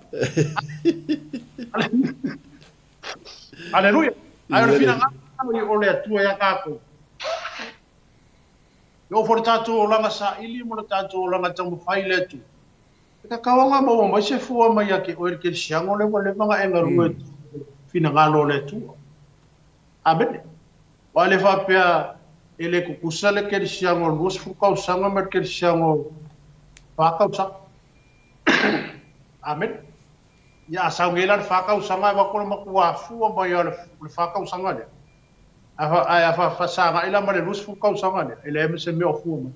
Aleluia! Ae o le finagalo o le Atua iā tatou, e oo foi le tatou olaga saili ma le tatou olaga taumafai i le Atua, e tatau ona maua mai se fua mai ia te oe le kerisiano lea ua leva ona e galue i le finagalo o le Atua. Amene. Aua e le faapea e le tutusa le kerisiano o le 20 tausaga ma le kerisiano o le 4 tausaga. Amene. Ia a sau nei la le 4 tausaga e avatu le matua fua mai lava o le 4 tausaga lea. Ae a faafesagai la ma le 20 tausaga lea, e leai ma se mea o fua mai.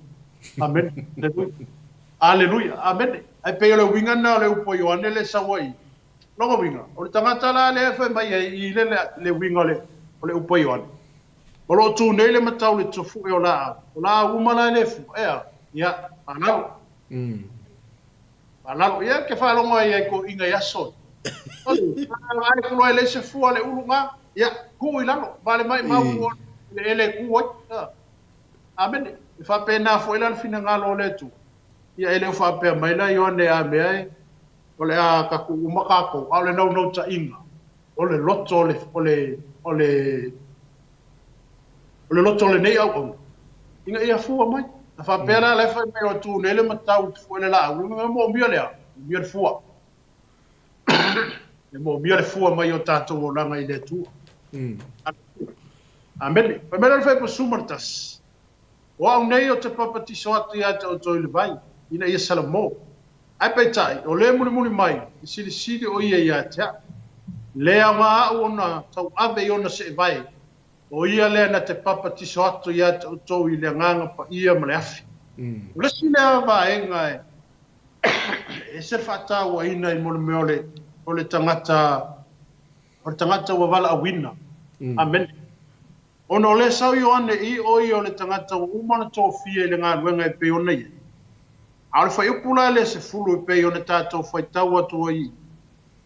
Amene. Aleluia. Aleluia. Amene. Ae pei o le uiga lena o le upu a Ioane lea e sau ai i. Lona uiga, o le tagata la lea e fai mai ai i le le uiga o le o le upu a Ioane, o lo o tu nei le matau i le tofu'e o laau, o laau uma la e le fua, ea? Ia, faalalo. Faalalo, ia ke faalogo ai ai toeaiina i aso e. Oi, a e kuloa e leai se fua a le ulu na, ia, tuu i lalo, ma le maimau ua eleele e tu ai. Amene. E faapena foi la le finagalo o le Atua. Ia e le o faapea mai la Ioane a mea e, o le a tatou uma tatou, a o le naunautaiga, o le loto o le, o le, o le, o le loto o lenei auauna, ina ia fua mai. A faapea la, la e fai mai o tu nei le matau i te fua i le laau, e moomia le a? Moomia le fua. E moomia le fua mai o tatou olaga i le Atua. Amene. Fai mai la le Fuaiupu 11, O au nei o te papatiso atu ia te outou i le vai, ina ia salamo. Ae peitai, o le mulimuli mai, e silisili o ia ia te au. Le aoga aʻu ona tauave i ona seevae, o ia lea na te papatiso atu ia te outou i le Agaga Paia ma le afi. O le isi lea vaega e ese le faatauaina i mo le mea o le, o le tagata, o le tagata ua valaauina. Amene. Ona o le sau Ioane i o ia o le tagata ua uma ona tofia i le galuega e pei ona i ai. A o le fuaiupu la le 10 e pei ona tatou faitau atu ai i,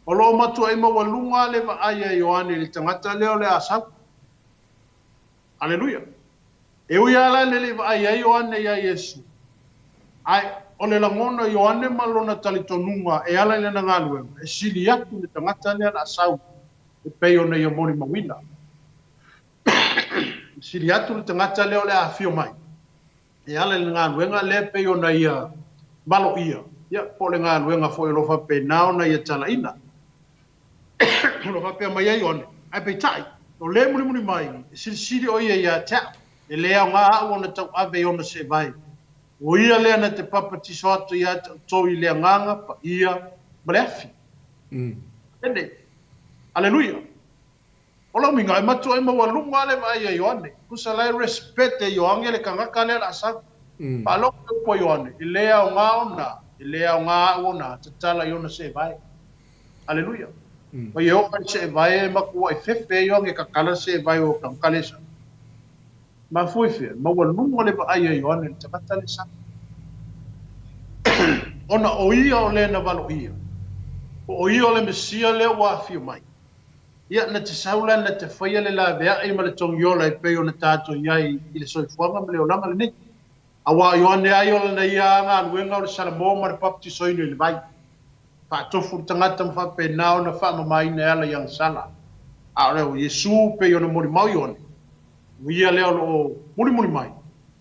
o lo o matuai maualuga le vaai a Ioane i le tagata lea o le a sau. Aleluia! E ui lava la i le le vaai ai Ioane iā Iesu, ae o le lagona o Ioane ma lona talitonuga e ala i lana galuega, e sili atu le tagata lea o le a sau e pei ona ia molimauina. E sili atu le tagata lea o le a afio mai e ala i le galuega lea e pei ona ia maloia, ia, po o le galuega foi o lo o faapena ona ia talaina. O lo o faapea mai ai Ioane, ae peitai, o le mulimuli mai, e silisili o ia ia te au, e le aoga aʻu ona tauave i ona seevae. O ia lea na te papatiso atu ia te outou i le Agaga Paia ma le afi. Amene. Aleluia. O lau uiga, e matua e maualuga le vaai a Ioane. Tusa la e respect e Ioane le tagata lea o le a sau. Faalogo le upu a Ioane, e le aoga ona, e le aoga aʻu ona tatala i ona seevae. Aleluia. Mai e oo mai le seevae e matuai fefe ai Ioane e tatala le seevae o tagata lea e sau. Mafua i fea? Maualuga le vaai a Ioane i le tagata lea e sau. Ona o ia o le na valoia, po o ia o le Mesia lea ua afio mai. Ia, na te sau la na te faia le laveai ma le togiola e pei ona tatou i ai i le soifuaga ma le olaga lenei. Aua o Ioane ai o lana ia galuega o le salamo ma le papatisoina i le vai, faatofu le tagata ma faapena ona faamamaina e ala i agasala. A o le o Iesu pei ona molimau Ioane, o ia lea o lo o mulimuli mai,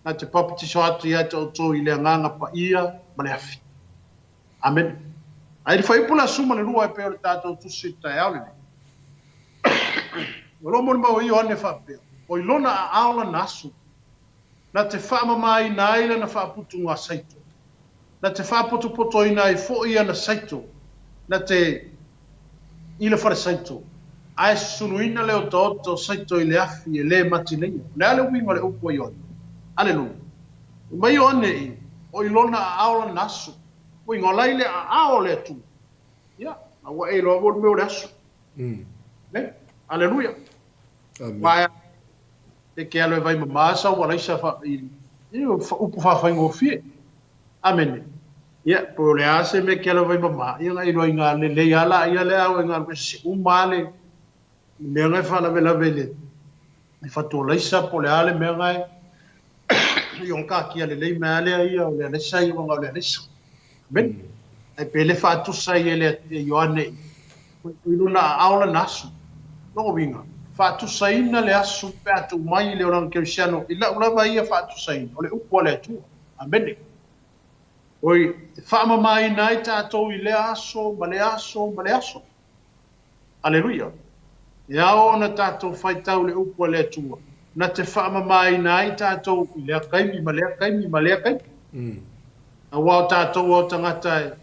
na te papatiso atu ia te outou i le Agaga Paia ma le afi. Amene. A i le fuaiupu le aso 12 e pei o le tatou tusi i le taeao lenei, o lo o molimau ai Ioane faapea, O i lona aao lana aso, na te faamamaina ai lana faaputuga saito, na te faapotopotoina ai foi ana saito, na te i le fale saito, ae susuluina le otaota o saito i le afi e le matileia. O le a le uiga o le upu a Ioane? Aleluia. Fai mai Ioane i, o i lona aao lana aso. Uiga, o la i le aao o le Atua. Ia, a ua e iloa foi le mea o le aso. Ne? Aleluia. Amen. E ke alo e vai mamā sa ua laisa fa, i, i, upu faafaigofie. Amene. Ia, po o le a se mea ke alo e vai mamā, ia nga iloa i ngā lelei a la ia le au e ngā se uma a le mea ngai faalavelave i le i fatualaisa po o le a le mea ngai i ona kakia lelei mai a lea ia o le alaisa ia uaga o le alaisa. Amene. Ae pe le faatusa ai e le e Ioane i i lona aao lana aso. Lona uiga, faatusaina le aso pe a tuu mai i le olaga kerisiano i lau lava ia faatusaina, o le upu a le Atua. Amene. Oi, e faamamaina ai tatou i lea aso ma lea aso ma lea aso. Aleluia! E ao ona tatou faitau le upu a le Atua, na te faamamaina ai tatou i lea taimi ma lea taimi ma lea taimi. Aua o tatou o tagata e,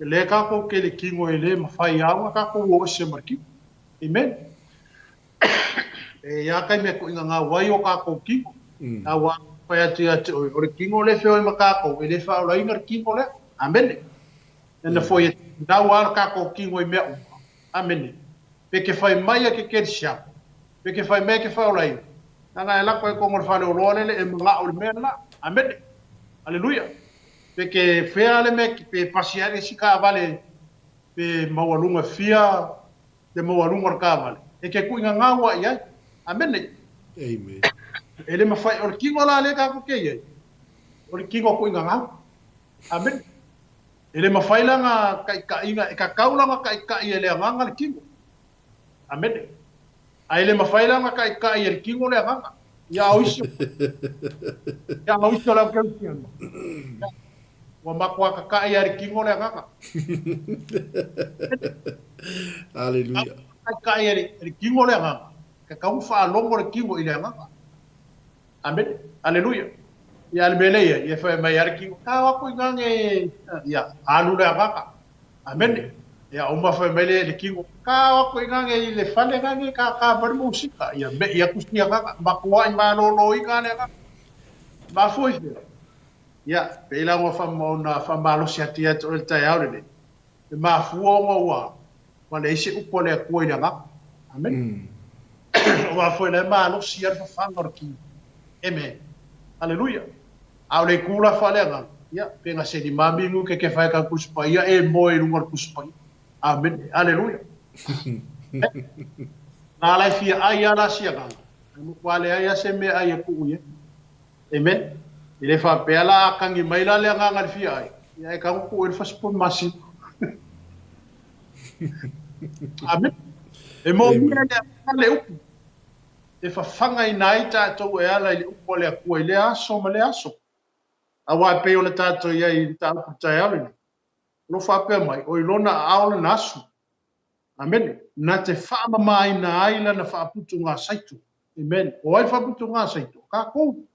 e le kakou ke le kino e le mawhai a ona kakou o ese ma le kino. Amen. E ia taimi e koʻi ngā wai o kakou kino. Aua whai atu ia te oi, o le kino le whioi ma kakou, e le whaolaina le kino lea. Amene. Nana foi e nau a le kakou kino i mea uma. Amene. Pe ke whai mai a ke kerisiano, pe ke whai mai a ke whaolaina, nana e lako e kongo le whale o loa lele e mangao le mea la. Amene. Aleluia. Pe ke fea le mea pe pasi ae le isi taavale pe maualuga fia le maualuga o le taavale, e ke kuʻigagau a i ai. Amene. Amen. E le mafai, o le kino la lea tatou te i ai, o le kino kuʻigagau. Amene. E le mafai la na taʻitaʻiga, e tatau la ona taʻitaʻi e le agaga le kino. Amene. A e le mafai la ona taʻitaʻi e le kino le agaga. Ia o isi, ia o isi o le au kerisiano. Ia, ua matua tataʻi a e le kino le agaga. Aleluia. Taʻitaʻi e le kino le agaga. Tatau ona faalogo le kino i le agaga. Amene. Aleluia. Ia, le mea lea ia, ia fai mai a le kino, tau aku i ngange, ia, alu le agaga. Amene. Ia, uma fai mai le, le kino, tau aku i ngange i le fale ngange ka ka mai le musika. Ia, meʻi atu si agaga, makuaʻi malōlōina le agaga. Mafua i fea? Ia, pei la ua wha, ona whamalosi atu ia te oe le taeao lenei. E mafua ona ua, ua leai se upu a le Atua i le agaga. Amene. Aua foi la e malosi lava le fafaga o le kino. Amen. Aleluia. A o le itu la faaleagaga, ia, pe na seli mami nu ke ke whae ka Tusi Paia, e moe i lunga o le Tusi Paia. Amene. Aleluia. Na la e fia ai a la si agaga. E matua leai a se mea ai e kuu ia. Amen. E le faapea la a kagi mai la le agaga i le fia ai, ia e kago kuu e le fasipovi masina. Amen. E mōmia le agaga le upu e fafagaina ai tatou e ala i le upu a le Atua i lea aso ma lea aso. Aua e pei ona tatou i ai i le mataupu i le taeao lenei, o lo o faapea mai, o i lona aao lana asu. Amene. Na te faamamaina ai lana faaputugasaito. Amen. O ai faaputugasaito? O tatou.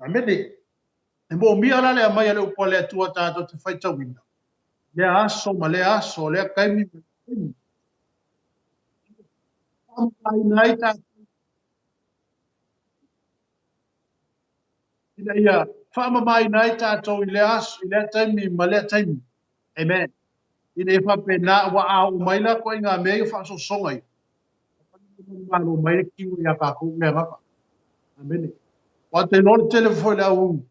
Amene. E moomia la le aumai a le upu a le Atua tatou te faitauina, lea aso ma lea aso, lea taimi ma lea taimi. Faamamaina ai tatou ina ia faamamaina ai tatou i lea aso, i lea taimi ma lea taimi. Amen. Ina ia faapena, ua a oo mai la ituaiga mea ia o faasoasoga ia, Malo mai le kino iā tatou le agaga. Amene. Aua te iloa le tele foi le au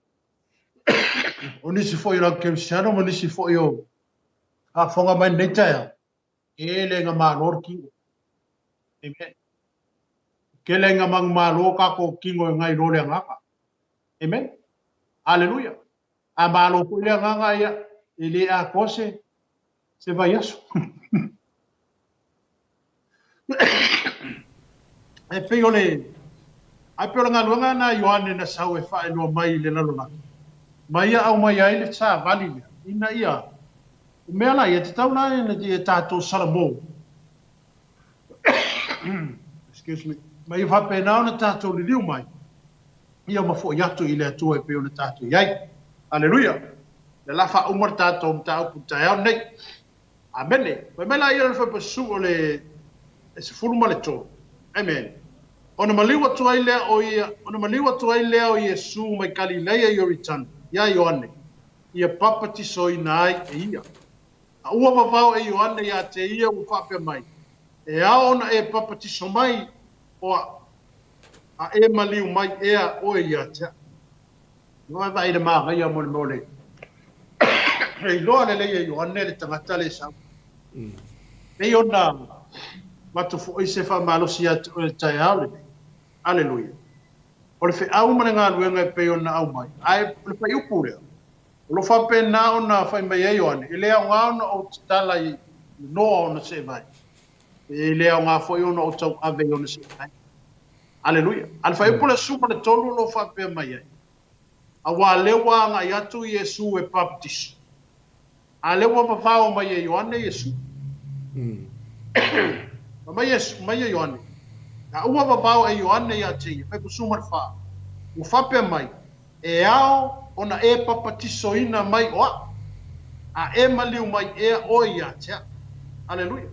o nisi foi o le au kerisiano ma nisi foi o faafofoga mai lenei taeao, tele ina malo le kino. Amen. Tele ina manumalo tatou kino e nai lo le agaga. Amen. Aleluia. A malo foi le agaga ia, e le atoa se se vaiaso. E pei o le ae pei o le galuega lena a Ioane na sau e faailoa mai i le lalolagi, ma ia aumai ai le savali lea, ina ia, o mea la ia, tatau la ia tatou salamo, excuse me, ma ia faapena ona tatou liliu mai, ia ma foi atu i le Atua e pei ona tatou i ai. Aleluia! O le a faauma le tatou mataupu i le taeao lenei. Amene. Fai mai la ia o le faipasu o le 13. Amen. Ona maliu atu ai lea o ia, ona maliu atu ai lea o Iesu mai Kalileia i Ioritana, iā Ioane, ia papatisoina ai e ia. A ua vavao e Ioane iā te ia ua faapea mai, E ao ona e papatiso mai o aʻu, a e maliu mai ea oe iā te aʻu. Ua vaai le manaia mo le mea o le e iloa lelei e Ioane le tagata le sau. Pei ona avatu foi se faamalosi ia te oe i le taeao lenei. Aleluia. O le feau ma le galuega e pei ona aumai, ae o le fuaiupu lea, o lo o faapena ona fai mai ai Ioane, e le aoga ona ou tatala i le noa ona seevai, e le aoga foi ona ou tauave i ona seevai. Aleluia. A le fuaiupu le 13 o lo o faapea mai ai, Aua lea ua agai atu Iesu e papatiso, a lea ua vavao mai e Ioane Iesu. Fai mai Iesu, mai e Ioane, A ua vavao e Ioane iā te ia, fai 14, ua faapea mai, E ao ona e papatisoina mai o aʻu, a e maliu mai ea oe iā te aʻu. Aleluia.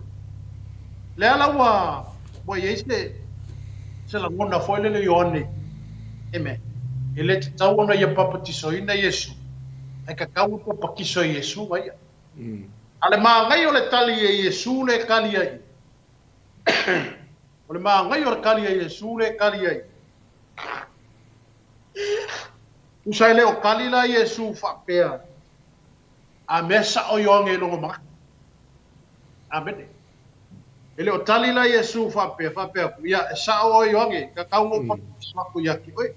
Lea la ua, ua i ai se, se lagona foi lele Ioane, amen, e le tatau ona ia papatisoina Iesu, ae tatau ona papatiso e Iesu ma ia. A le manaia o le tali e Iesu le tali ai. O le manaia o le tali a Iesu le tali ai. Tusa e le o tali la Iesu faapea, A mea sao Ioane i lona manatu. Amene. E le o tali la Iesu faapea, faapea atu, Ia, e sao oe Ioane, tatau ona ou papatiso atu ia te oe.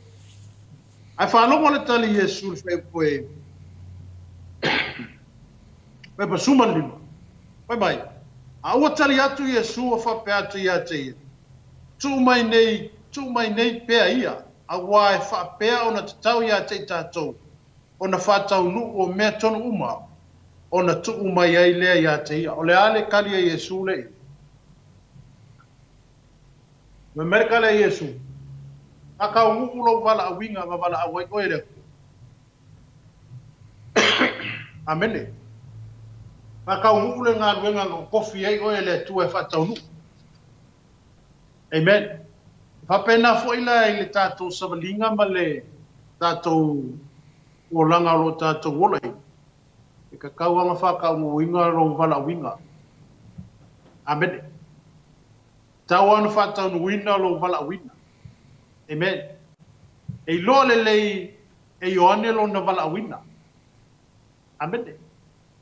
Ae faalogo le tali Iesu i le fuaiupu e Pepa 15. Fai mai, A ua tali atu Iesu a faapea atu ia te ia, Tuu mai nei, tuu mai nei pea ia, auā e faapea ona tatau ia te i tatou ona faataunuu o mea tonu uma, ona tuu mai ai lea ia te ia. O le a le tali a Iesu le i? Fai mai le tali a Iesu, Faataunuu lou valaauina ma valaau ai oe e le Atua. Amene. Faataunuu le galuega na totofi ai oe e le Atua e faataunuu. Amen. E faapena foi la i le tatou savaliga ma le tatou olaga o lo o tatou ola ai, e tatau lava ona faataunuuina lou valaauina. Amene. E tatau lava ona faataunuuina lou valaauina. Amen. E iloa lelei e Ioane lona valaauina. Amene.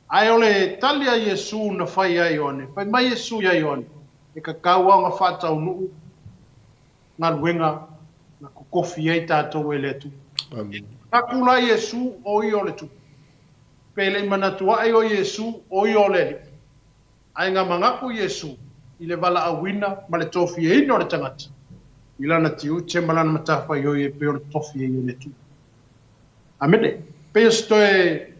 Ae o le tali a Iesu na fai ia Ioane, fai mai Iesu ia Ioane, E tatau lava ona faataunuu galuega na totofi ai tatou e le Atua. Amene. Manatu la Iesu o ia o le Tupu. Pe le i manatu ae o Iesu o ia o le Alii. Ae na manatu Iesu i le valaauina ma le tofiaina o le tagata i lana tiute ma lana matafaioi e pei o le tofi ai e le Atua. Amene. Pei o se toe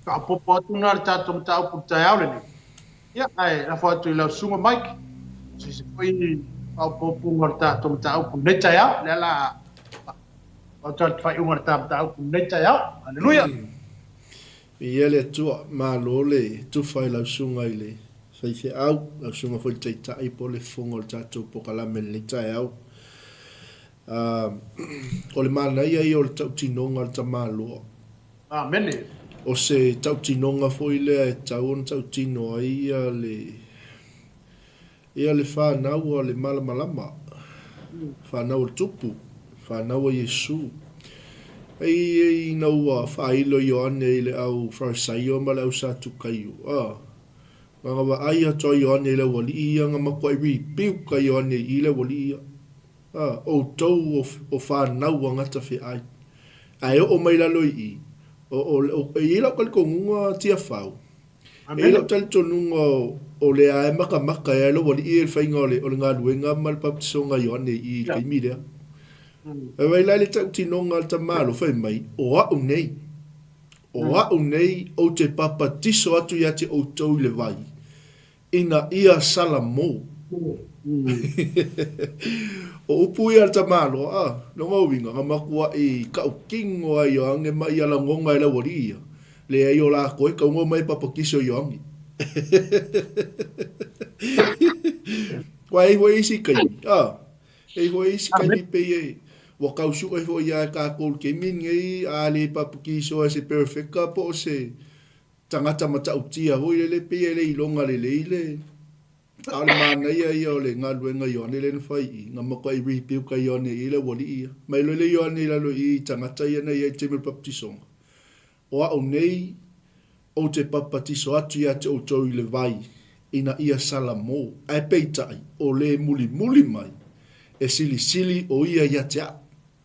faaopoopo atu lena i le tatou mataupu i le taeao lenei. Ia, ae lafo atu i lau susuga Mike, o se isi foi faaopoopoga o le tatou mataupu i lenei taeao. Lea la a le faaiuga o le ta mataupu i lenei taeao. Aleluia! Viia le Atua, malo le tufa i lau susuga i le faifeau, lau susuga foi i le Taitai po o le Fofoga o le tatou polokalame i lenei taeao. O le manaia ia o le tautinoga a le tamaloa. Amene. O se tautinoga foi lea e tatau ona tautino ai ia le ia le fanau a le malamalama, fanau a le Tupu, fanau a Iesu. Ei ina ua faailo Ioane i le au Farisaio ma le au Satukaio, a, na na vaai atu a Ioane i le aualii ia na matuai rebuke a Ioane i i le aualii ia. A, outou o, o fanau a gatafeai. Ae oo mai lalo i i, o, o, o, e i ai lau talitonuga Tiafau, e i ai lau talitonuga o, o lea e makamaka ai lou alii i le faiga o le, o le galuega ma le papatisoga a Ioane i i i le taimi lea. Fai mai la i le tautinoga a le tamalo, fai mai, O au nei, o au nei ou te papatiso atu ia te outou i le vai, Ina ia Salamo. O upu ia a le tamaloa, a, lona uiga, na matuai tautino a Ioane ma ia lagona e le aualii ia, leai o latou e tauga mai e papatiso Ioane. Aua e i ai foi isi taimi, a, e i ai foi isi taimi pei e, ua tau sue foi ia e tatou i le taimi lenei, a le papatiso e se perofeta po o se Tagata matautia foi lele pei e le iloga lelei le a o le manaia ia o le galuega Ioane lea na fai i i, na matuai rebuke ai Ioane i le aualii ia. Mai loa le Ioane i lalo i i tagata ia na i ai i le taimi o le papatisoga, O au nei, ou te papatiso atu ia te outou i le vai, ina ia salamo, ae peitai, o le mulimuli mai, e silisili o ia ia te au.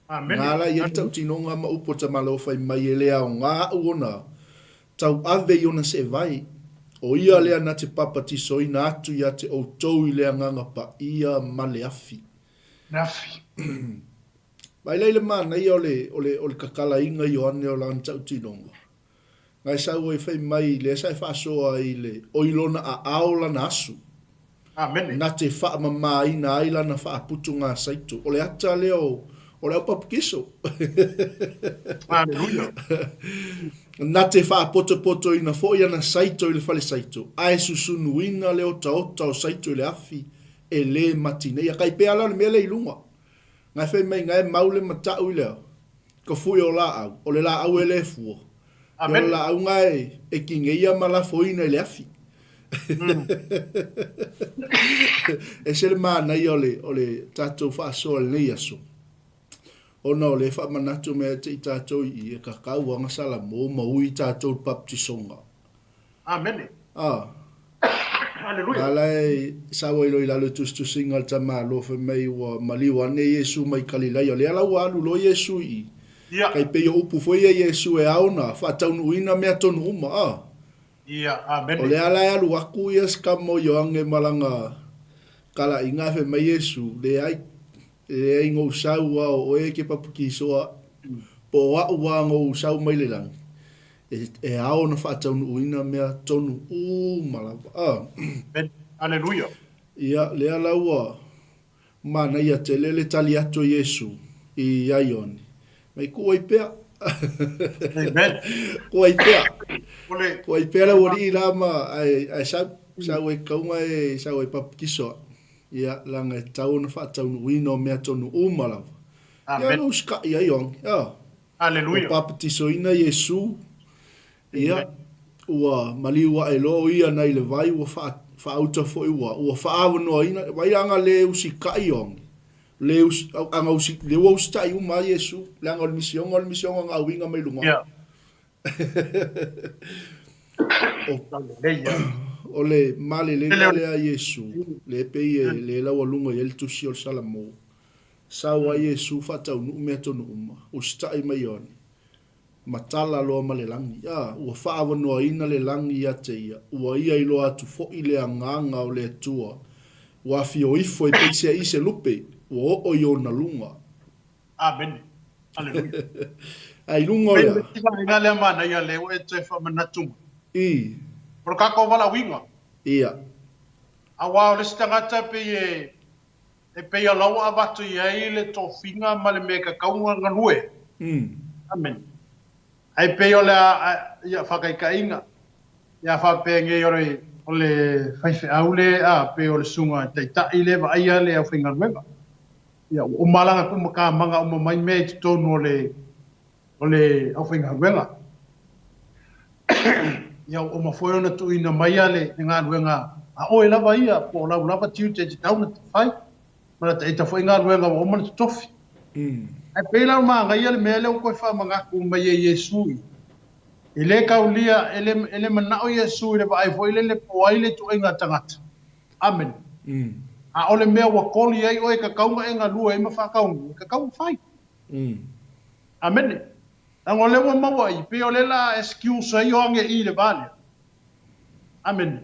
Amene. Nā la i ai le tautinoga ma upu o Tamaloa fai mai e le aoga aʻu ona tauave i ona seʻevae, ʻo ia lea na te papatisoina atu ia te ʻoutou i le Agaga Paia ma le afi. Le afi. Vaai la i le manaia o le, o le, o le tatalaina Ioane o lana tautinoga. Na e sau ai fai mai lea sa e faasoa ai le o i lona aao lana asu. Amene. Na te faamamaina ai lana faaputugasaito. O le ata lea o, o le aupapukiso. Aleluia. Na te faapotopotoina foi ana saito i le fale saito, ae susunuina le otaota o saito i le afi e le mati nei. A kai pea la o le mea lea i luga. Ngae fai mai ngae mau le matau i le ka fui o laau, o le laau e le fua. Ia o le laau ngae e kigeia ma lafoina i le afi. Ese le manaia o le, o le tatou faasoa i lenei aso. Ona o lea e faamanatu mai ia te i tatou i i, e kakau aga Salamo ma ui tatou i le papatisoga. Amene. A. Aleluia. A la e sau ai loa i lalo i tusitusiga a le tamaloa fai mai ua maliu ane Iesu mai Kalilaia. O lea la ua alu loa Iesu i i. Ia. Kai pei o upu foi ia Iesu e ao na faataunuuina mea tonu uma, a. Ia, amene. O lea la e alu aku ia si kama o Ioane ma lana kalaiga ae fai mai Iesu, Leai, e leai gou sau a o oe e ke papatisoa po o a'u a gou sau mai le lagi, e ao ona faataunuuina mea tonu uma lava. A. Amene. Aleluia. Ia, lea la ua Manaia tele le tali atu o Iesu i ia Ioane, Mai kuu ai pea. Amen. Kuu ai pea. Ole. Kuu ai pea le aualii la ma ae, ae sau, sau e kauga e sau e papatiso. Ia, leaga e tatau ona faataunuuina o mea tonu uma lava. Ia, Amen. na usikai ai Ioane. Ioe. Aleluia. Ua papatisoina Iesu, ia, ua maliu ae loa o ia nai le vai, ua faauta foi ua, ua faaavanoaina, vai aga le usikai Ioane, le us, aga usi, le ua usitai uma a Iesu, leaga o le misioga, o le misioga na auiga mai luga. Yeah. O, o le malelega lea a Iesu, le pei e le laualuga i ai le tusi o le Salamo, Sau ai Iesu faataunuu mea tonu uma, usitai mai Ioane, matala loa ma le lagi, a ua faaavanoaina le lagi ia te ia, ua ia iloa atu foi le agaga o le Atua, ua afio ifo e peiseai se lupe, ua oo i ona luga. Amene. Aleluia. A i luga o Pei le o le a? isi vaega lea manaia lea ua e toe faamanatu mai. I. O le kākou valaauina. Ia. Aua o le isi tagata pei e E pei o la ua avatu i ai le tofiga ma le mea e kakau ona galue. Amene. Ae pei o le a, ia, faakaikaiga, ia faapea nei o le, o le faifeau le, a, pei o le susuga taitai le vaaia le aufaigaluega. Ia, ua uma lana kumakamaga uma mai mea i totonu o le, o le aufaigaluega. Ia ua uma foi ona tuuina mai le galuega a oe lava ia, po o lau lava tiute e tatau ona fai, ma lata ita foi galuega ua uma ona totofi. Ae pei la ua manaia le mea lea ua toe faamanatu mai e Iesu ia. E le taulia, e le, e le manao Iesu i le vaai foi lele po o ai le ituaiga tagata. Amene. A o le mea ua koli ai oe e tatau ona e galue ai ma faataunuu, e tatau ona fai. Amene. Leaga o lea ua maua i, pei o lea la excuse ai o age i le va lea. Amene.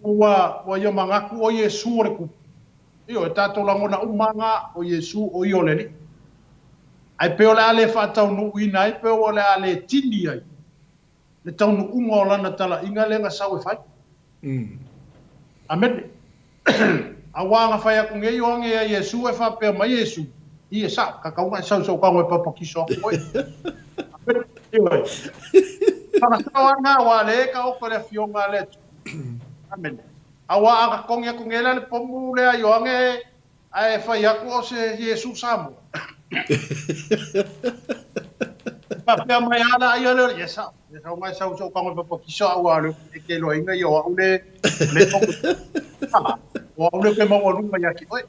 Ua, ua ia manatu o Iesu o le kupu. Ioe, tatou lagona uma lava o Iesu o ia o le Alii. Ae pei o le a le faataunuuina ai, pei o le a le tini ai le taunuuga o lana talaiga lea na sau e fai. Amene. Aua na fai aku nei Ioane ia Iesu e faapea mai Iesu, I e sao, kakau na e sau sou kago e papakiso aku oe. Amene. Ioe. Whakasao ana aua le e ka oko le afioga a le Atua. Amene. Aua a na kongi aku nei la le pomu lea Ioane Ae fai aku o se Iesu Samoa. Faapea mai a la ia lea, ia sao, ia sao mai sau sau kango papakiso au a le e te loaina ia o au le le tongo. Ah, o au le ke maualuga ia ki oe.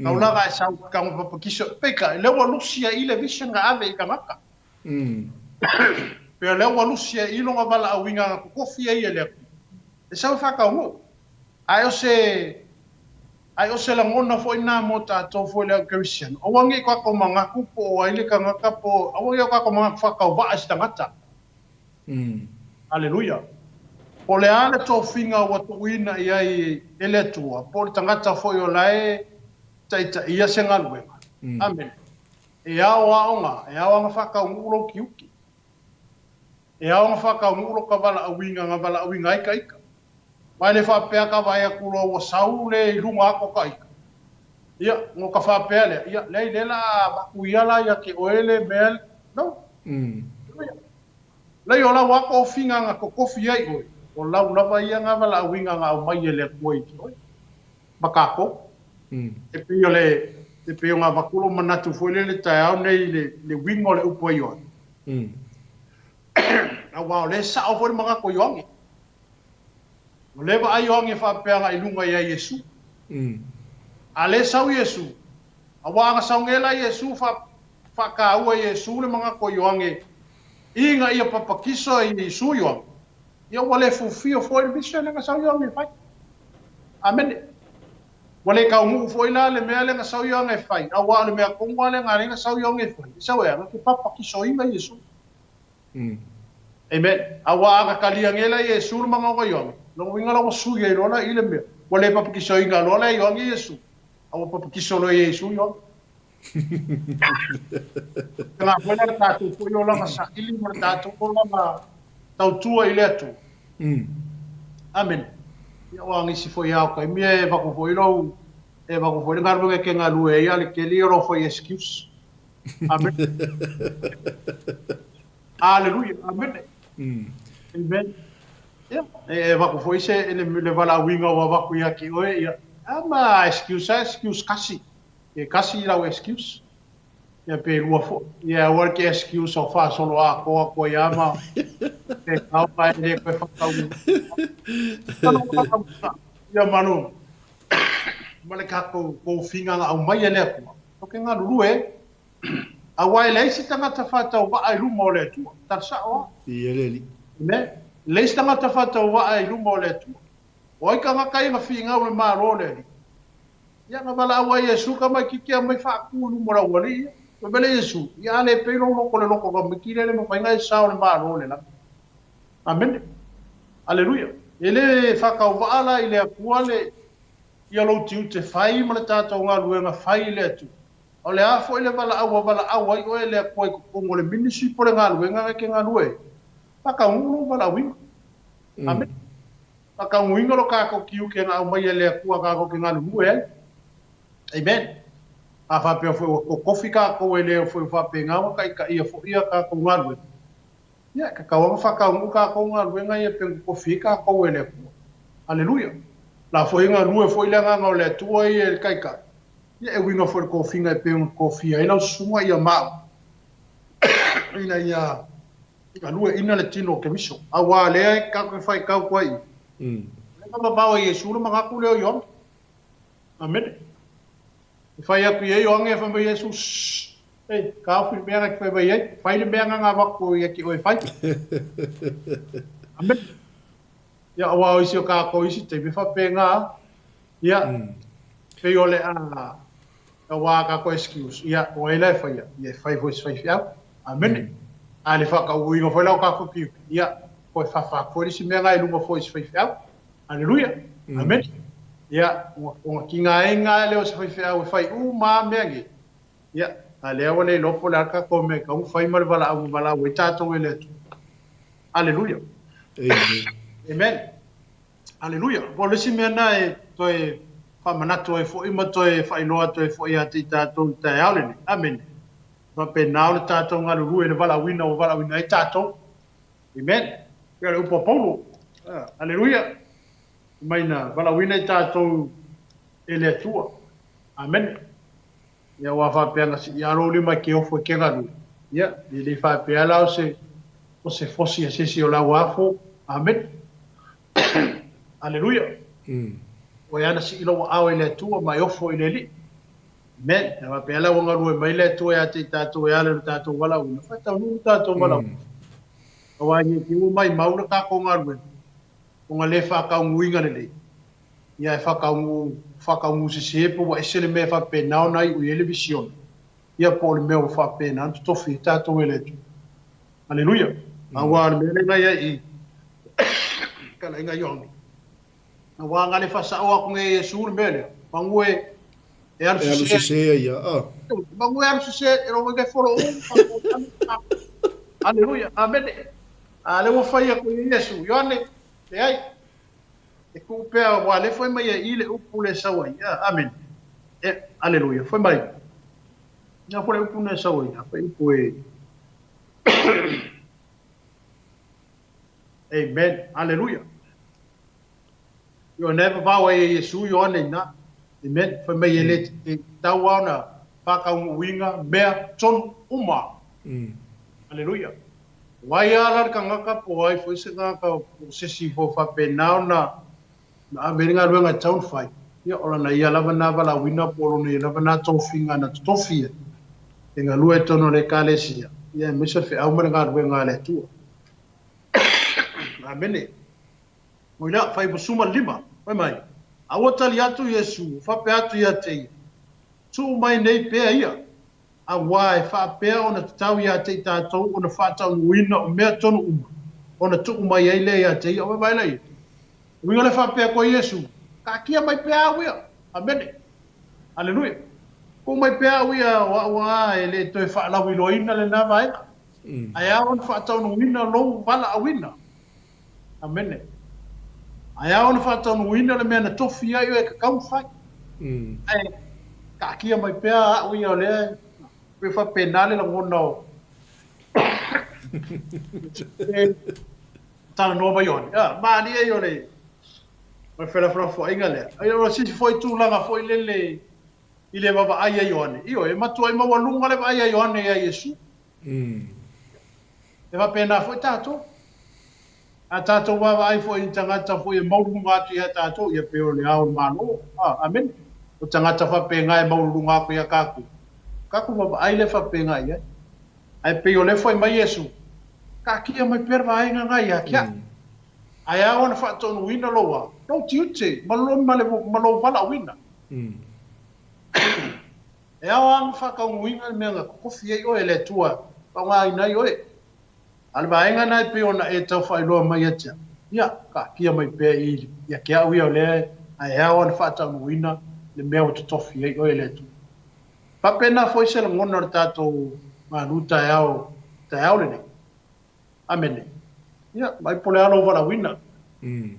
Kau la ga e sau kango papakiso. Peka, le ua lusi ai le vision ga ave i kangaka. Pea lea ua lusi ai i longa valaauina ga kokofi ai e le Atua. E sau e whakaunuu. Ae o se, ae o se lagona foi na mo tatou foi le au Kerisiano. Aua nei kākou manatu po o ai le tagata po, aua nei o kākou manatu whakauvaa i se tagata. Aleluia. Po o le a le tofiga ua tuuina i ai e le Atua, po o le tagata foi o la e taitaia se galuega. Amene. E ao aoga, e ao aga whakaunuu lou tiute. E ao aga whakaunuu lo ka valaauina, nga valaauina ai ka ika. Mai le faapea ka vaai atu loa ua sau le i luga atu o ka ika. Ia, no ka faapea lea, ia, leai lea la a avatu ia la ia te oe le mea, no. Leai o lau atu ofiga na totofi ai oe, o lau lava ia na valaauina na aumai e le Atua i te oe, ma kakou. E pei o le, e pei o na avatu lou manatu foi lele i le taeao nei i le, le uiga o le upu a Ioane. Aua o lea e sao foi le manatu o Ioane. O lea vaai Ioane faapea agai i luga ia Iesu. A le sau Iesu, aua ana sau nei la Iesu fa Faataua Iesu le magato o Ioane ina ia papatiso e Iesu Ioane, ia ua le fulfil foi le mission lea na sau Ioane e fai. Amene. Ua le taunuu foi la le mea lea na sau Ioane e fai, auā o le mea tonu lava lea na ala ai ona sau Ioane e fai, e sau e a? Na te papatisoina Iesu. Amen. Auā a na talia nei la Iesu le manaoga o Ioane, lona uiga la ua sui ai loa la i le mea, ua le papatisoina loa la e Ioane Iesu, a ua papatiso loa e Iesu Ioane. Tala foi la le tatou foi olaga saili ma le tatou olaga tautua i le Atua. Amene. Ia aua nisi foi lava o taimi e avatu foi lou, e avatu foi le galuega e te galue ai a o le tele ia o lau fai excuse. Amene. Aleluia. Amene. Amen. Ia, e avatu foi se le valaauina ua avatu ia te oe, ia, a ma excuse a excuse kasi. E kasi lau excuse, ia pe lua foi. Ia aua le te excuse o faasolo atoa atu ai a ma e tau ma e le koe whakauru. Ia manu, ma le kakou kofiga na aumai e le Atua. O ke galulue, auā e leai se tagata faatauvaa i luma o le Atua. Tala sao a. Ia le alii. Amen. Leai se tagata faatauvaa i luma o le Atua. O ai tagata ia na finau i le Malo o le Alii? Ia, na valaau a Iesu ka maititi a mai faatu i luma o le aualii ia. Fai mai le Iesu, Ia a le pei lou loto le loto tamaiti lea le mafai na e sao le Malo o le lagi. Amene. Aleluia. E le faatauvaa la i le Atua le ia lou tiute fai ma le tatou galuega fai i le Atua. A o le a foi le valaau a valaau ai oe e le Atua i totonu o le ministry po o le galuega na e te galue ai, faataunuu lou valaauina. Amene. Faataunuuina lo tatou tiute na aumai e le Atua tatou te galulue ai. Amen. A faapea foi ua totofi tatou e le foi faapena ua taitaia foi ia tatou galuega, ia e tatau lava ona faataunuu tatou galuega ia pei ona totofi ai tatou e le Atua. Aleluia. La foi e galue foi le Agaga o le Atua ia i le Taitai, ia e uiga foi i le tofiga e pei ona tofia ai lau susuga ia ma au ina ia Galueaiina le tino o Keriso. Auā lea e tatou te faitau atu ai i. O lea na mamao e Iesu le manatu lea o Ioane. Amene. E fai atu i ai Ioane, fai mai Iesu, Shh! Ei, taofi le mea na te fai mai ai. Fai le mea na na avatu ia te oe e fai. Amene. Ia, auā o isi o tatou isi taimi e faapena, ia, pei o le a, Aua a tatou excuse, ia, o ai la e faia? Ia, e fai foi e se faifeau. Amene. A le faatauina foi la o tatou tiute, ia, toe fafa atu foi le isi mea na i luga foi i se faifeau. Aleluia. Amene. Ia, ona tigaina lea o se faifeau e fai uma lava mea nei. Ia, a lea ua le iloa po o le a le tatou mea e tatau ona fai ma le valaau e valaau ai tatou e le Atua. Aleluia. Amen. Amen. Aleluia! O le isi mea lena e toe faamanatu ai foi ma toe faailoa atu ai foi ia te i tatou i le taeao lenei. Amene. Faapena o le tatou galulue i le valaauina ua valaauina ai tatou. Amen. Pei o le upu a Paulo. Aleluia! Fai mai na valaauina i tatou e le Atua. Amene. Ia aua faapea na sii lava lou lima e ke ofo e ke galue, ia, e le faapea la o se, o se fosi a se isi o lau afo. Amene. Aleluia. Ua ia na sii lou aao i le Atua ma e ofo i le Alii. Amen. E faapea la ua galue mai le Atua ia te i tatou e ala i lo tatou valaauina, faataunuu lo tatou valaauina. Aua ne i te i ua maimau le tatou galuega, ona le faataunuuina lelei, ia e whakaungu, whakaungu sese po ua ese le mea e faapena ona iu i ai le visiona, ia po o le mea ua faapena ona totofi ai tatou e le Atua. Aleluia! Aua o le mea lea na i ai i talaiga Ioane, aua na le faasao atu nei e Iesu le mea lea, manu e, e alu E alu sese, sese ai ia, a. manu e alu sese, e lou e folo Aleluia, amene. A lea ua fai atu e Iesu, Ioane, leai, E tuu pea aua lea fai mai e i le upu le sau ai. Amene. E, aleluia. Fai mai. Ia foi le upu le sau ai. Fai upu e. Amen. Aleluia. Ioe na e vavao ai e Iesu Ioane ina. Amen. Fai mai e le te tau ao na whakaunuuinga mea tonu uma. Aleluia. O ai a la le tagata po o ai foi se tagata po o se isi foi faapena ona na ave ai le galuega e tatau ona fai, ia o lana ia lava na valaauina po o lona ia lava na tofiga na totofi ai. E galue i totonu o le Ekalesia, ia aemaise o le feau ma le galuega a le Atua. Amene. Moi la, fai suma lima, fai mai, a ua tali atu Iesu, faapea atu ia te ia, Tuu mai nei pea ia, auā e faapea ona tatau ia te i tātou ona faataunuuina o mea tonu uma, ona tuu mai ai lea ia te ia. Vaai la ia. Uiga le faapea koe Iesu, taatia mai pea au ia. Amene. Aleluia. Tuu mai pea au ia o au a e le toe faalauiloaina lena vaega. Ae ao ona faataunuuina lou valaauina. Amene. Ae ao ona faataunuuina le mea na tofi ai oe e tatau ona fai. Ae taatia mai pea au ia o lea e faapena le lagona o talanoa mai Ioane. Ia, malie ia o le felafolafoaiga lea. Ai o se isi foi tulaga foi lele i le vaavaai a Ioane. Ioe, e matuai maualuga le vaai a Ioane ia Iesu. E faapena foi tatou. A tatou vaavaai foi i tagata foi e maualuluga atu ia tatou, ia pei o le Ao o le Malo, amene. O tagata faapena e maualuluga atu ia tatou, tatou vaavaai lea faapena i ai. Ae pei o lea fai mai Iesu, taatia mai pea le vaega na ia te au. Ae ao ona faatonuina lou a? Lou tiute ma lou valaauina. E ao lava ona faataunuuina le mea na totofi ai oe e le Atua e faaaogaina ai oe. A o le vaega lena e pei ona e tau faailoa mai ia te au, ia, taatia mai pea i ia te au ia o lea e ao ona faataunuuina le mea ua totofi ai oe e le Atua. Faapena foi se lagona o le tatou malu taeao, taeao lenei. Amene. Ia, mai po o le a lou valaauina. Le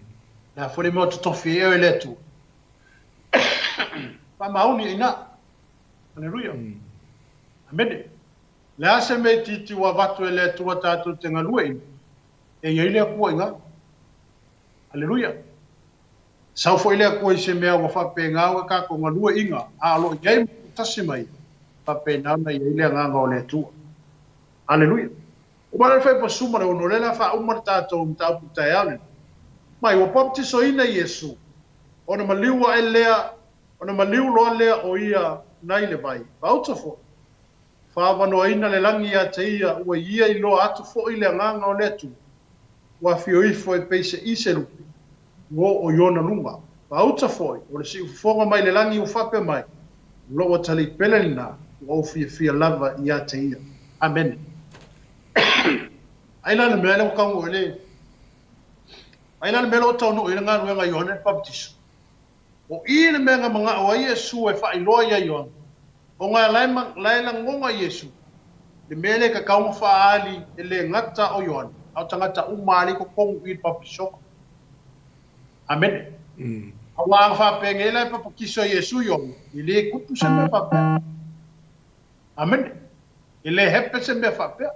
a foi le mea ua totofi ai oe e le Atua. Faamaoni i ina. Aleluia. Amene. Le a se mea itiiti ua avatu e le Atua tatou te galue ina, e i ai le Atua i ina. Aleluia. Sau foi le Atua i se mea ua faapena ona tatou galue ina, a o lo o i ai ma tasi mai, faapena ona i ai le agaga o le Atua. Aleluia. Ua le fai pasuma le ono, lea la faauma le tatou mataupu taeao lenei. Mai ua papatisoina Iesu, ona maliu ae lea, ona maliu loa lea o ia nai le vai. Faauta foi, faaavanoaina le lagi ia te ia, ua ia iloa atu foi le agaga o le Atua, ua afio ifo e pei se i se lupe, ua oo i ona luga. Faauta foi, o le siufofoga mai le lagi ua faapea mai, O lou atalii pele lena, ua ou fiafia lava ia te ia. Amene. Ai la le mea lea ua taunuu ai le Ai la le mea lea ua taunuu ai le galuega a Ioane le Papatiso. O i le mea na manao ai Iesu e faailoa ia Ioane, ona la e la e lagona Iesu le mea lea e tatau ona faaali e le gata o Ioane, a o tagata uma lava lea i totonu i le papatisoga. Amene. Aua ana faapea nei la e papatiso e Iesu Ioane, e le tupu se mea faapea. Amene. E le hepe se mea faapea.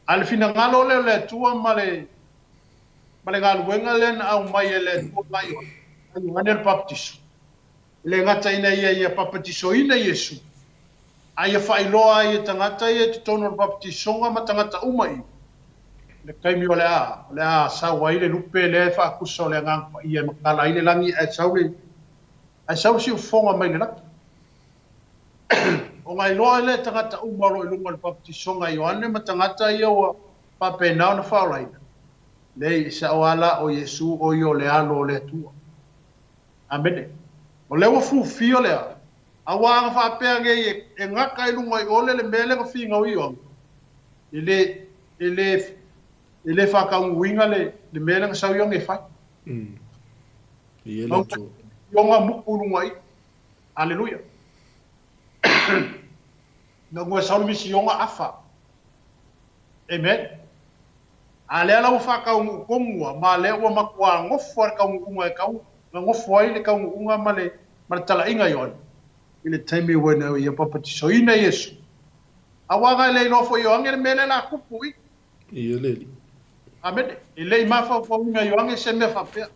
A le finagalo lea o le Atua ma le ma le galuega lea na aumai e le Atua ma Ioane, a Ioane le Papatiso, e le gata ina ia ia papatisoina Iesu, a ia faailoa ai e tagata ia i totonu o le papatisoga ma tagata uma i le taimi o le a, o le a sau ai le lupe lea e faakusa o le Agaga Paia e matala ai le lagi ae sau le, ae sau le siufofoga mai le lagi. Ona iloa lea e tagata uma o lo o i luga o le papatisoga a Ioane ma tagata ia ua faapena ona faaolaina, Leai, e sao lava la o Iesu o ia o le Alo o le Atua. Amene. O lea ua fufia le a, aua ana faapea nei e, e gata i luga i ole le mea lea na finau i Ioane, e le, e le, e le faataunuuina le, le mea lea na sau Ioane e fai. I e le Atua. Ioga muku i luga i. Aleluia. Na ua sau le misioga afa. Amen. A lea la ua faataunuu tonu a, ma lea ua matua nofo a le taunuuga e tau, na nofo ai le taunuuga ma le, ma le talaiga Ioane, i le taimi ua ina ia papatisoina Iesu. Aua na e le iloa foi e Ioane le mea lea la tupu i. I le Alii. Amene. E le i mafaufauina e Ioane se mea faapea.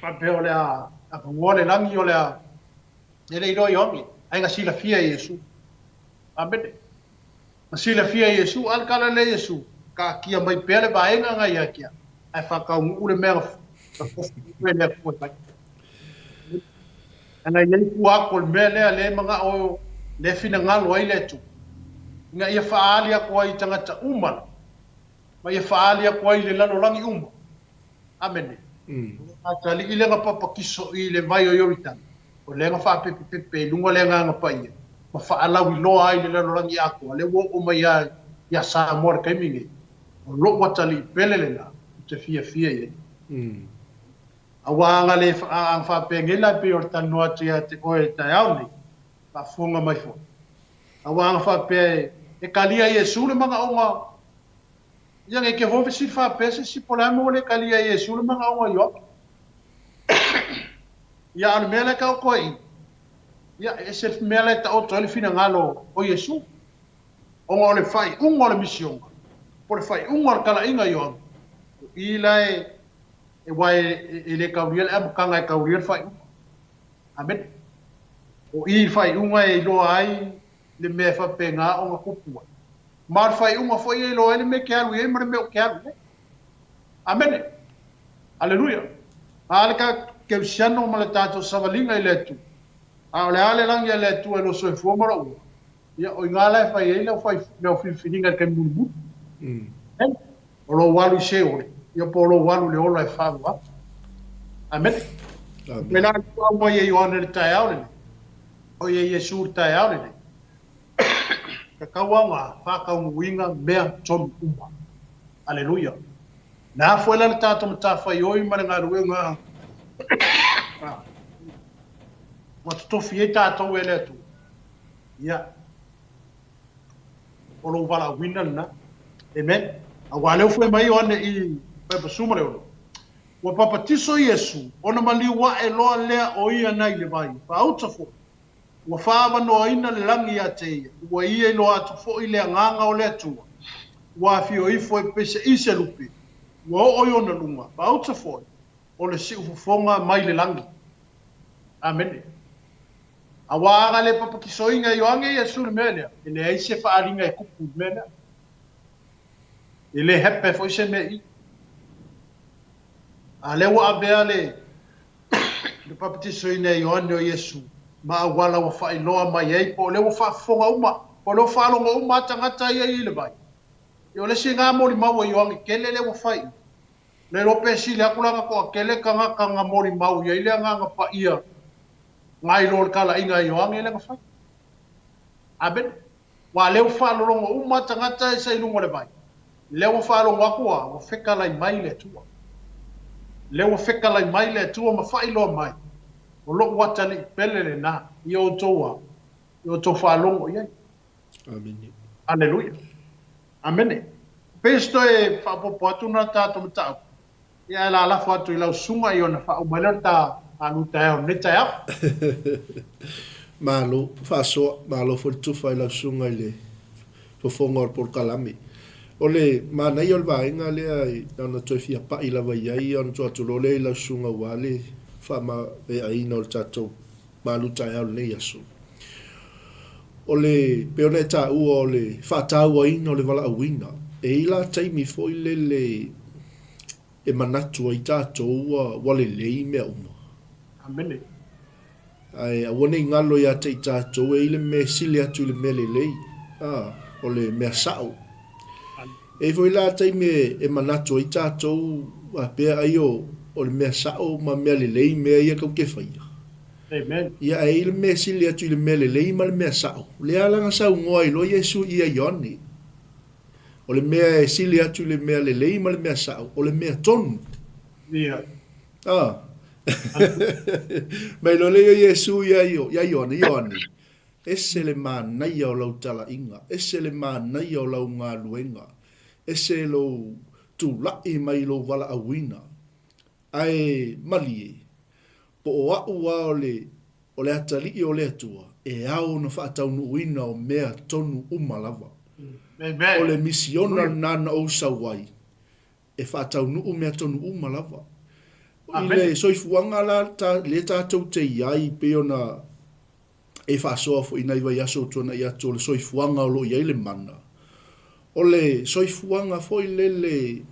Faapea o le a avanoa le lagi o le a, e le iloa e Ioane, ae na silafia e Iesu. Amene. Na silafia e Iesu, a le tala lea Iesu, taatia mai pea le vaega na ia te au, ae faataunuu le mea na tofi e le Atua e fai. Ana i ai tua atu o le mea lea, lea e manao Lea e finagalo ai le Atua, ina ia faaali atu ai i tagata uma la, ma ia faaali atu ai i le lalolagi uma. Amene. O le atalii lea na papatiso i le vai o Ioritana, o lea na faapepepepe i luga le Agaga Paia, ma faalauiloa ai le lalolagi atoa, lea ua oo mai lava ia Samoa i le taimi lenei. O lou atalii pele lena ou te fiafia i ai. Aua ana le ana faapenei la e pei o le talanoa atu ia te oe i le taeao lenei, faafofoga mai foi. Aua ana faapea e talia e Iesu le manaoga, ia nei te foi fesili faapea se isi po o le a le mea ua le talia e Iesu le manaoga o Ioane. Ia a o le mea la e taoto ai i, ia e ese le mea la e taoto ai le finagalo o Iesu. Ona o le faaiuga o le misiona, po o le faaiuga o le talaiga a Ioane, o i la e, aua e le taulia le amataga e taulia le faaiuga. Amene. O i le faaiuga e iloa ai le mea e faapena ona tupu ai. Ma o le faaiuga foi e iloa ai le mea e te alu i ai ma le mea ou te alu i ai. Amene. Aleluia. A le kerisiano ma le tatou savaliga i le Atua, a o le a le lagi a le Atua i lou soifua ma lou ola, ia o i ina la e fai ai lau filifiliga i le taimi mulimuli. Amene. O lou alu i Seole, ia po o lou alu i le ola e faavavau. Amene. Amen. Pēlā le tuuau mai e Ioane i le taeao lenei, o ia Iesu i le taeao lenei, tatau ona faataunuuina mea tonu uma. Aleluia. Le a foi la le tatou matafaioi ma le galuega ua totofi ai tatou e le Atua, ia, o lou valaauina lena. Amen. Aua lea ua fai mai Ioane i Pepa 16, Ua papatiso Iesu, ona maliu aʻe loa lea o ia nai le vai, faauta foi, ua faaavanoaina le lagi ia te ia, ua ia iloa atu foi le agaga o le Atua, ua afio ifo e peiseʻi se lupe, ua oo i ona luga, faauta foi, o le siufofoga mai le lagi. Amene. Aua ana le papatisoina e Ioane Iesu le mea lea, e leai se faaaliga e tupu i le mea lea. E le hape foi se mea i. A lea ua avea le le papatisoina e Ioane o Iesu ma auala ua faailoa mai ai po o lea ua faafofoga uma, po o lea ua faalogo uma lava tagata ia i le vai. Ia o le isi lena molimau a Ioane tele lea ua fai i. Le iloa pe sili atu la na toatele tagata na molimau i ai le Agaga Paia nai lo le talaiga a Ioane lea na fai. Amene. Aua lea ua faalologo uma tagata sa i luga o le vai. Lea ua faalogo atu a, ua fetalai mai le Atua. Lea ua fetalai mai le Atua ma faailoa mai, o lou atalii pele lena, ia outou a, ia outou faalogo i ai. Amene. Aleluia. Amene. Pei o se toe faaopoopo atu na tatou mataupu, ia ae lalafo atu i lau susuga ia ona faauma ai lea o le ta malu taeao i lenei taeao. Malo faasoa, malo foi le tufa i lau susuga i le fofoga o le polokalame. O le manaia o le vaega lea na ona toe fia pai lava i ai ona tuu atu loa lea i lau susuga aua le faamaeaina o le tatou malu taeao i lenei aso. O le, pei ona e taua o le faatauaina o le valaauina, e i ai la taimi foi lele e manatu ai tatou ua, ua lelei mea uma. Amene. Ae aua ne i galo ia te i tatou e i ai le mea e sili atu i le mea lelei, a, o le mea sao. E i ai foi la taimi e manatu ai tatou faapea ai o, o le mea sao ma mea lelei mea ia tou te faia. Amen. Ia ae i ai le mea e sili atu i le mea lelei ma le mea sao. Lea la na saunoa ai loa Iesu ia Ioane. O le mea e sili atu i le mea lelei ma le mea sao, o le mea tonu. Ia. Ah. Mai loa lea o Iesu ia Ioane, Ioane, ese le manaia o lau talaiga, ese le manaia o lau galuega, ese lou tula'i mai lou valaauina. Ae malie, po o a'u a o le, o le atalii o le Atua, e ao ona faataunuuina o mea tonu uma lava. Amen. O le misiona lena na ou sau ai, e faataunuu mea tonu uma lava. I le soifuaga la ta, lea tatou te i ai, pei ona e faasoa foi i nai vaiaso ua tuanai atu o le soifuaga o lo o i ai le mana, o le soifuaga foi lele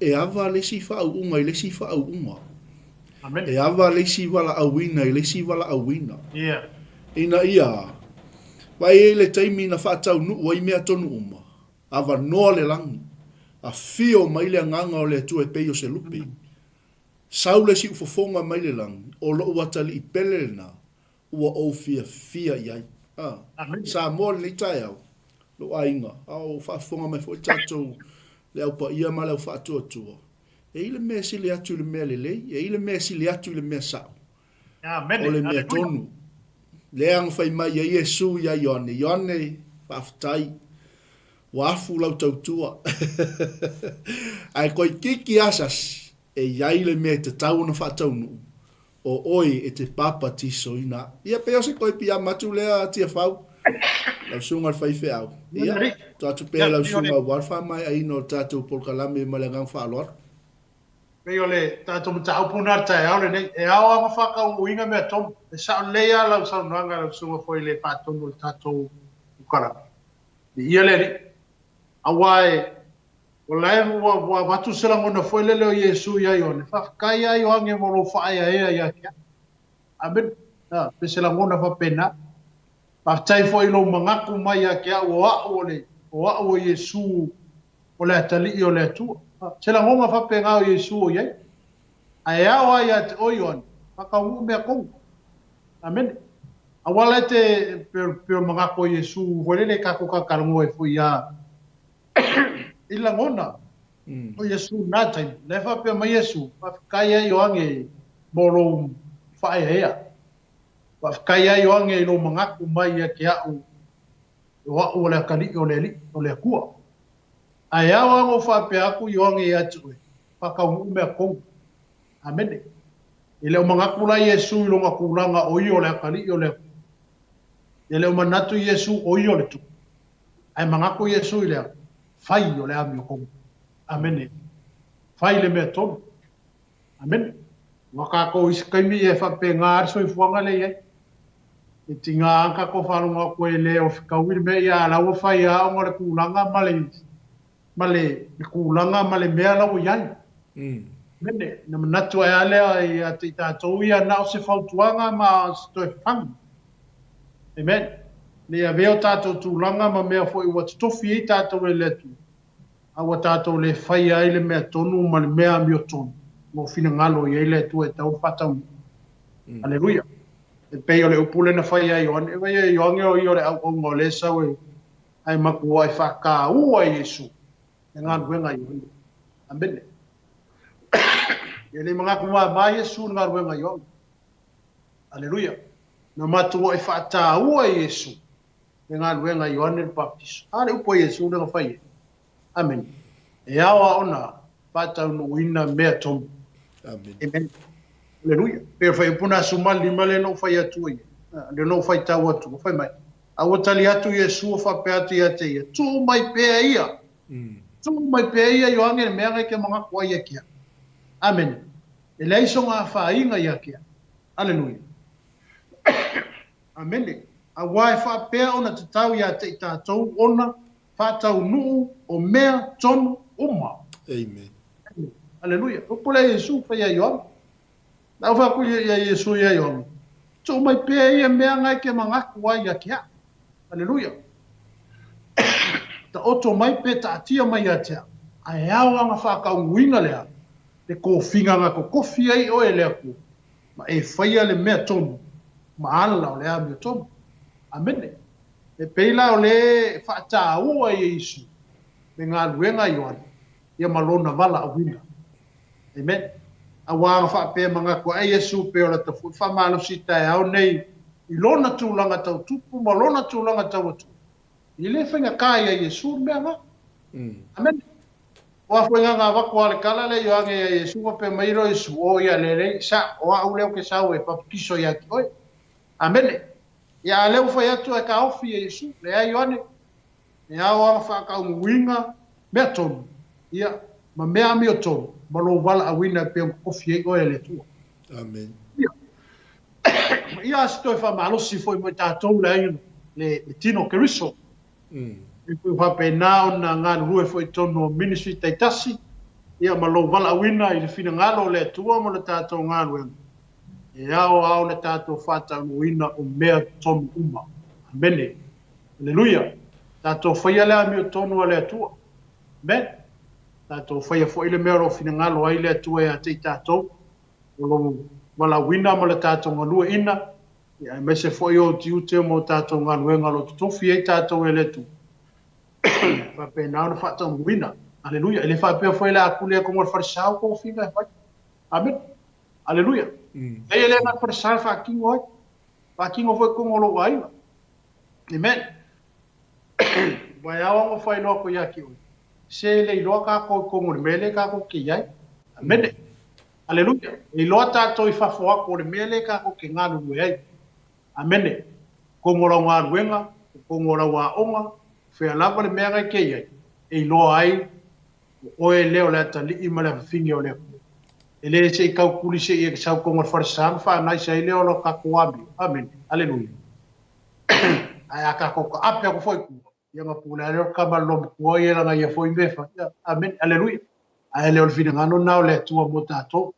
e ava le isi faauuga i le isi faauuga. Amen. E ava le isi valaauina i le isi valaauina. Yeah. Ina ia, Vaai ai le taimi na faataunuu ai mea tonu uma, avanoa le lagi, afio mai le Agaga o le Atua e pei o se lupe. Sau le siufofoga mai le lagi, o lou atalii pele lena, ua ou fiafia i ai. A, Samoa i lenei taeao, lou aiga, a o faafofoga mai foi tatou le Au Paia ma le Au Faatuatua, e i ai le mea e sili atu i le mea lelei, e i ai le mea e sili atu i le mea sao. O le mea tonu. Lea na fai mai ai Iesu iā Ioane, Ioane, faafetai, ua afu lau tautua. Ae koikiki lava sasi, e i ai le mea e tatau ona faataunuu, o oe e te papatisoina au. Ia, pei o se toe piiama atu lea Tiafau, lau susuga i le faifeau. Ia, tuu atu pea i lau susuga aua le faamaeaina o le tatou polokalame ma le agaga faaaloalo. Pei o le tatou mataupu lena i le taeao lenei, e ao lava ona faataunuuina mea tonu. E sao lelei lava lau saunoaga lau susuga foi i le faatonu o le tatou polokalame. Viia le Alii. Aua e, o la e ua, ua avatu se lagona foi lele o Iesu ia Ioane, Faafetai lava Ioane mo lou faaeaea ia te au. Amene. A, pe se lagona faapena. Faafetai foi i lou manatu mai ia te au o au o le, o au o Iesu o le Atalii o le Atua. Se lagona faapena o Iesu o i ai. Ae ao lava ia te oe Ioane, faataunuu mea tonu. Amene. Aua la e te, pei o le manatu o Iesu foi lele tatou talatalanoa ai foi ia, i lagona o Iesu i lena taimi, la e faapea mai Iesu, Faafetai ai Ioane mo lou faaeaea. Faafetai ai Ioane i lou manatu mai ia te au O au o le atalii o le Alii, o le Atua. Ae ao lava ona ou faapea atu Ioane ia te oe, faataunuu mea tonu. Amene. E le o manatu la Iesu i lona tulaga o ia o le atalii o le Atua. E le o manatu Iesu o ia o le Tupu. Ae manatu Iesu i le a? Fai o le amiotonu. Amene. Fai le mea tonu. Amene. Ua tatou i se taimi e faapena lava le soifuaga lea e i ai. E tiga lava tatou faalogo atu e le o fetaui le mea, ia a o la ua fai lava ona o le tulaga ma le, ma le tulaga ma le mea la ua i ai. Amene. Ona manatu ai lava lea ia te i tatou ia na o se fautuaga ma se toe fafagu. Amen. Ina ia avea o tatou tulaga ma mea foi ua totofi ai tatou e le Atua, a ua tatou le faia ai le mea tonu ma le mea amiotonu ua finagalo i ai le Atua e tatau ona faataunuu. Aleluia! E pei o le upu lea na fai ia Ioane, e vaai ia Ioane o ia o le auauna o lea e sau e, ae matuai faataua e Iesu le galuega a Ioane. Amene. E le manatu mama Iesu i le galuega a Ioane. Aleluia! Na matuai faataua e Iesu le galuega a Ioane le Papatiso. A le upu a Iesu lea na fai ai. Amene. E ao lava ona faataunuuina mea tonu. Amene. Amen. Aleluia. Pei o le fuaiupu na 15 lea na ou fai atu ai, lea na ou faitau atu, ua fai mai, A ua tali atu Iesu ua faapea atu ia te ia, Tuu mai pea ia. Tuu mai pea ia Ioane le mea na e te manatu ai ia te au. Amene. E leai sona afaina ia te au. Aleluia. Amene. Aua e faapea ona tatau ia te i tatou ona faataunuu o mea tonu uma. Amen. Aleluia. Upu lea Iesu fai ia Ioane. Na ofa aku ia Iesu ia Ioane. Tuu mai pea ia mea ngai ke manatu ai ia te au. Aleluia. Taoto mai pe taatia mai ia te au. Ae ao anga faataunuuina lea, le kofiga na totofi ai oe e le Atua. Ma e faia le mea tonu ma ala o le amiotonu. Amene. E pei la o le faataua e Iesu le galuega a Ioane, ia ma lona valaauina. Amen. Aua na faapea manatu ae Iesu pei o lata foi faamalosi i taeao nei i lona tulaga tau tupu ma lona tulaga tau atua. E le faigata ia Iesu le mea na. Amene. O a foi nga avatu a le tala lea Ioane ia Iesu faapea mai loa Iesu, O ia lelei, sa, o a'u lea ou te sau e papatiso ia te oe. Amene. Ia a lea ua fai atu ae taofi ia Iesu, leai Ioane, e ao ana faataunuuina mea tonu, ia, ma mea amiotonu, ma lou valaauina e pei ona tofi ai oe e le Atua. Amene. Ia, ia a se toe faamalosi foi mo i tatou le aiga, le, le tino o Keriso. E pei faapena ona galulue foi i totonu o ministry taitasi, ia ma lou valaauina i le finagalo o le Atua ma le tatou galuega, e ao lava ona tatou faataunuuina o mea tonu uma. Amene. Aleluia! Tatou faia le amiotonu a le Atua. Amen. Tatou faia foi le mea o lo o finagalo ai le Atua ia te i tatou, o lou valaauina ma le tatou galueina, ia aemaise foi o ou tiute ma o tatou galuega o lo o totofi ai tatou e le Atua, e faapena ona faataunuuina. Aleluia. E le faapea foi o le a kuli atu mo le falesa o tofiga e fai. Amene. Aleluia. Leai e le na o le falesa e faatino ai. Faatino foi totonu o lou aiga. Amen. Ua e ao ona faailoa atu ia te oe, se le iloa tatou i totonu o le mea lea tatou te i ai. Amene. Aleluia. E iloa tatou i fafo atu o le mea lea tatou te galulue ai. Amene. Totonu o lau galuega, totonu o lau aoga, fea lava le mea na e te i ai, e iloa ai O oe lea o le atalii ma le afafine o le Atua. E le se i taukuli se i e te sau tonu o le falesa ma faanaisa ai lea o lo tatou amio. Amene. Aleluia. Ae a tatou taape atu foi i tua, ia ona pule lava lea o le tama a le loomatua ia i lana ia foi mea e fai. Amene. Aleluia. Ae le o le finagalo lena o le Atua mo tatou.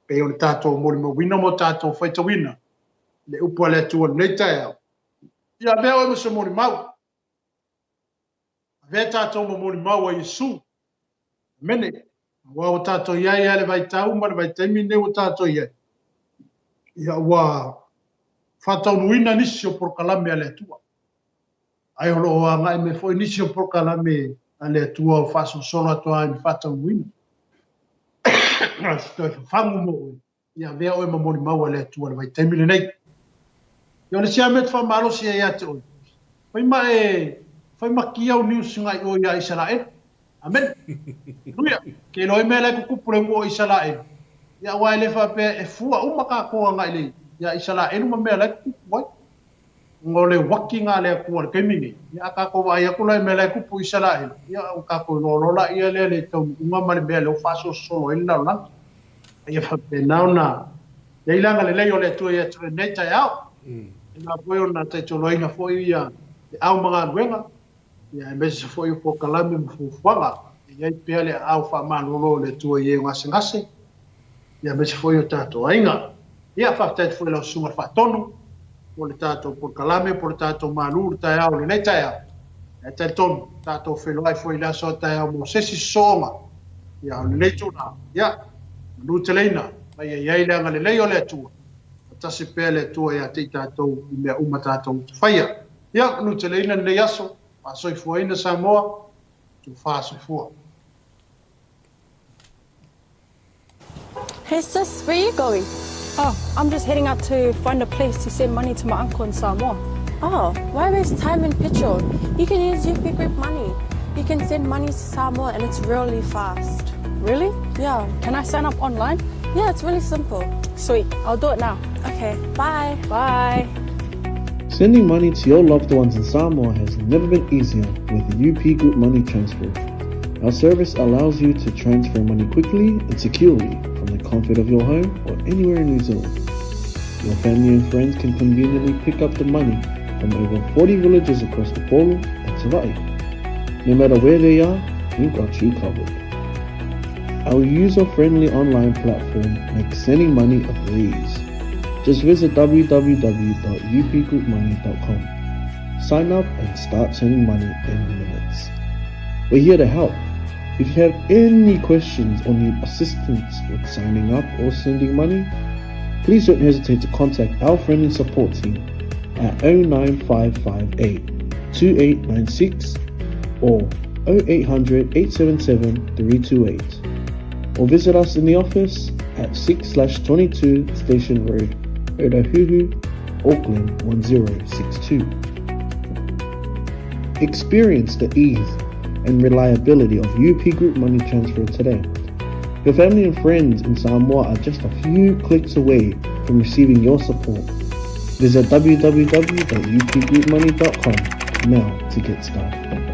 Pei o le tatou molimauina ma o tatou faitauina le upu a le Atua i lenei taeao. Ia avea oe ma se molimau. Avea tatou ma molimau a Iesu. Amene. Aua ua tatou i ai lava i le vaitau ma le vaitaimi lenei ua tatou i ai, ia ua faataunuuina nisi o polokalame a le Atua. Ae o lo o agai mai foi nisi o polokalame a le Atua o faasolosolo atu lava ina faataunuuina. O se toe fafagu mo oe, Ia avea oe ma molimau a le Atua i le vaitaimi lenei. Ia o le isi lava mea e te faamalosi ai ia te oe, fai ma e fai ma kia au news ngai o ia Isaraelu. Amene. Aleluia. Ke iloa ai mea la e tutupu le nuu o Isaraelu. Ia aua e le faapea e fua uma tatou agai le ia Isaraelu ma mea la e tutupu ai. Ona o le uaki na a le Atua i le taimi nei, ia a tatou vaai atu la i mea la e tupu i Isaraelu, ia ona tatou iloa loa laia lea le taunuuga ma le mea lea ua faasolosolo ai le lalolagi. A ia faapena ona i ai le agalelei o le Atua ia te oe i lenei taeao. Faapena foi ona taitoloina foi ia le au ma galuega, ia aemaise foi o polokalame ma fuafuaga e i ai pea le aao faamalolo o le Atua i e gasegase, ia aemaise foi o tatou aiga. Ia, faafetai atu foi i lau Susuga Faatonu mo le tatou polokalame po o le tatou malu i le taeao i lenei taeao. Ae talitonu, tatou feiloai foi i le aso a taeao mo se isi sosooga. Ia, o lenei itula, ia, manuteleina ma ia i ai le agalelei o le Atua, faatasi pea le Atua ia te i tatou i mea uma tatou te faia. Ia, manuteleina lenei aso, faasoifuaina Samoa, tufa soifua. Hey sis, where are you going? Oh, I'm just heading out to find a place to send money to my uncle in Samoa. Oh, why waste time and petrol? You can use UP Group Money. You can send money to Samoa and it's really fast. Really? Yeah. Can I sign up online? Yeah, it's really simple. Sweet, I'll do it now. Okay, bye. Bye. Sending money to your loved ones in Samoa has never been easier with UP Group Money Transfer. Our service allows you to transfer money quickly and securely from the comfort of your home or anywhere in New Zealand. Your family and friends can conveniently pick up the money from over 40 villages across the Upolu and Savai'i. No matter where they are, we've got you covered. Our user-friendly online platform makes sending money a breeze. Just visit www.upgroupmoney.com. Sign up and start sending money in minutes. We're here to help. If you have any questions or need assistance with signing up or sending money, please don't hesitate to contact our friendly support team at 09558 2896 or 0800 877 328 or visit us in the office at 6 22 Station Road, Otahuhu, Auckland 1062. Experience the ease and reliability of UP Group Money Transfer today. Your family and friends in Samoa are just a few clicks away from receiving your support. Visit www.upgroupmoney.com now to get started.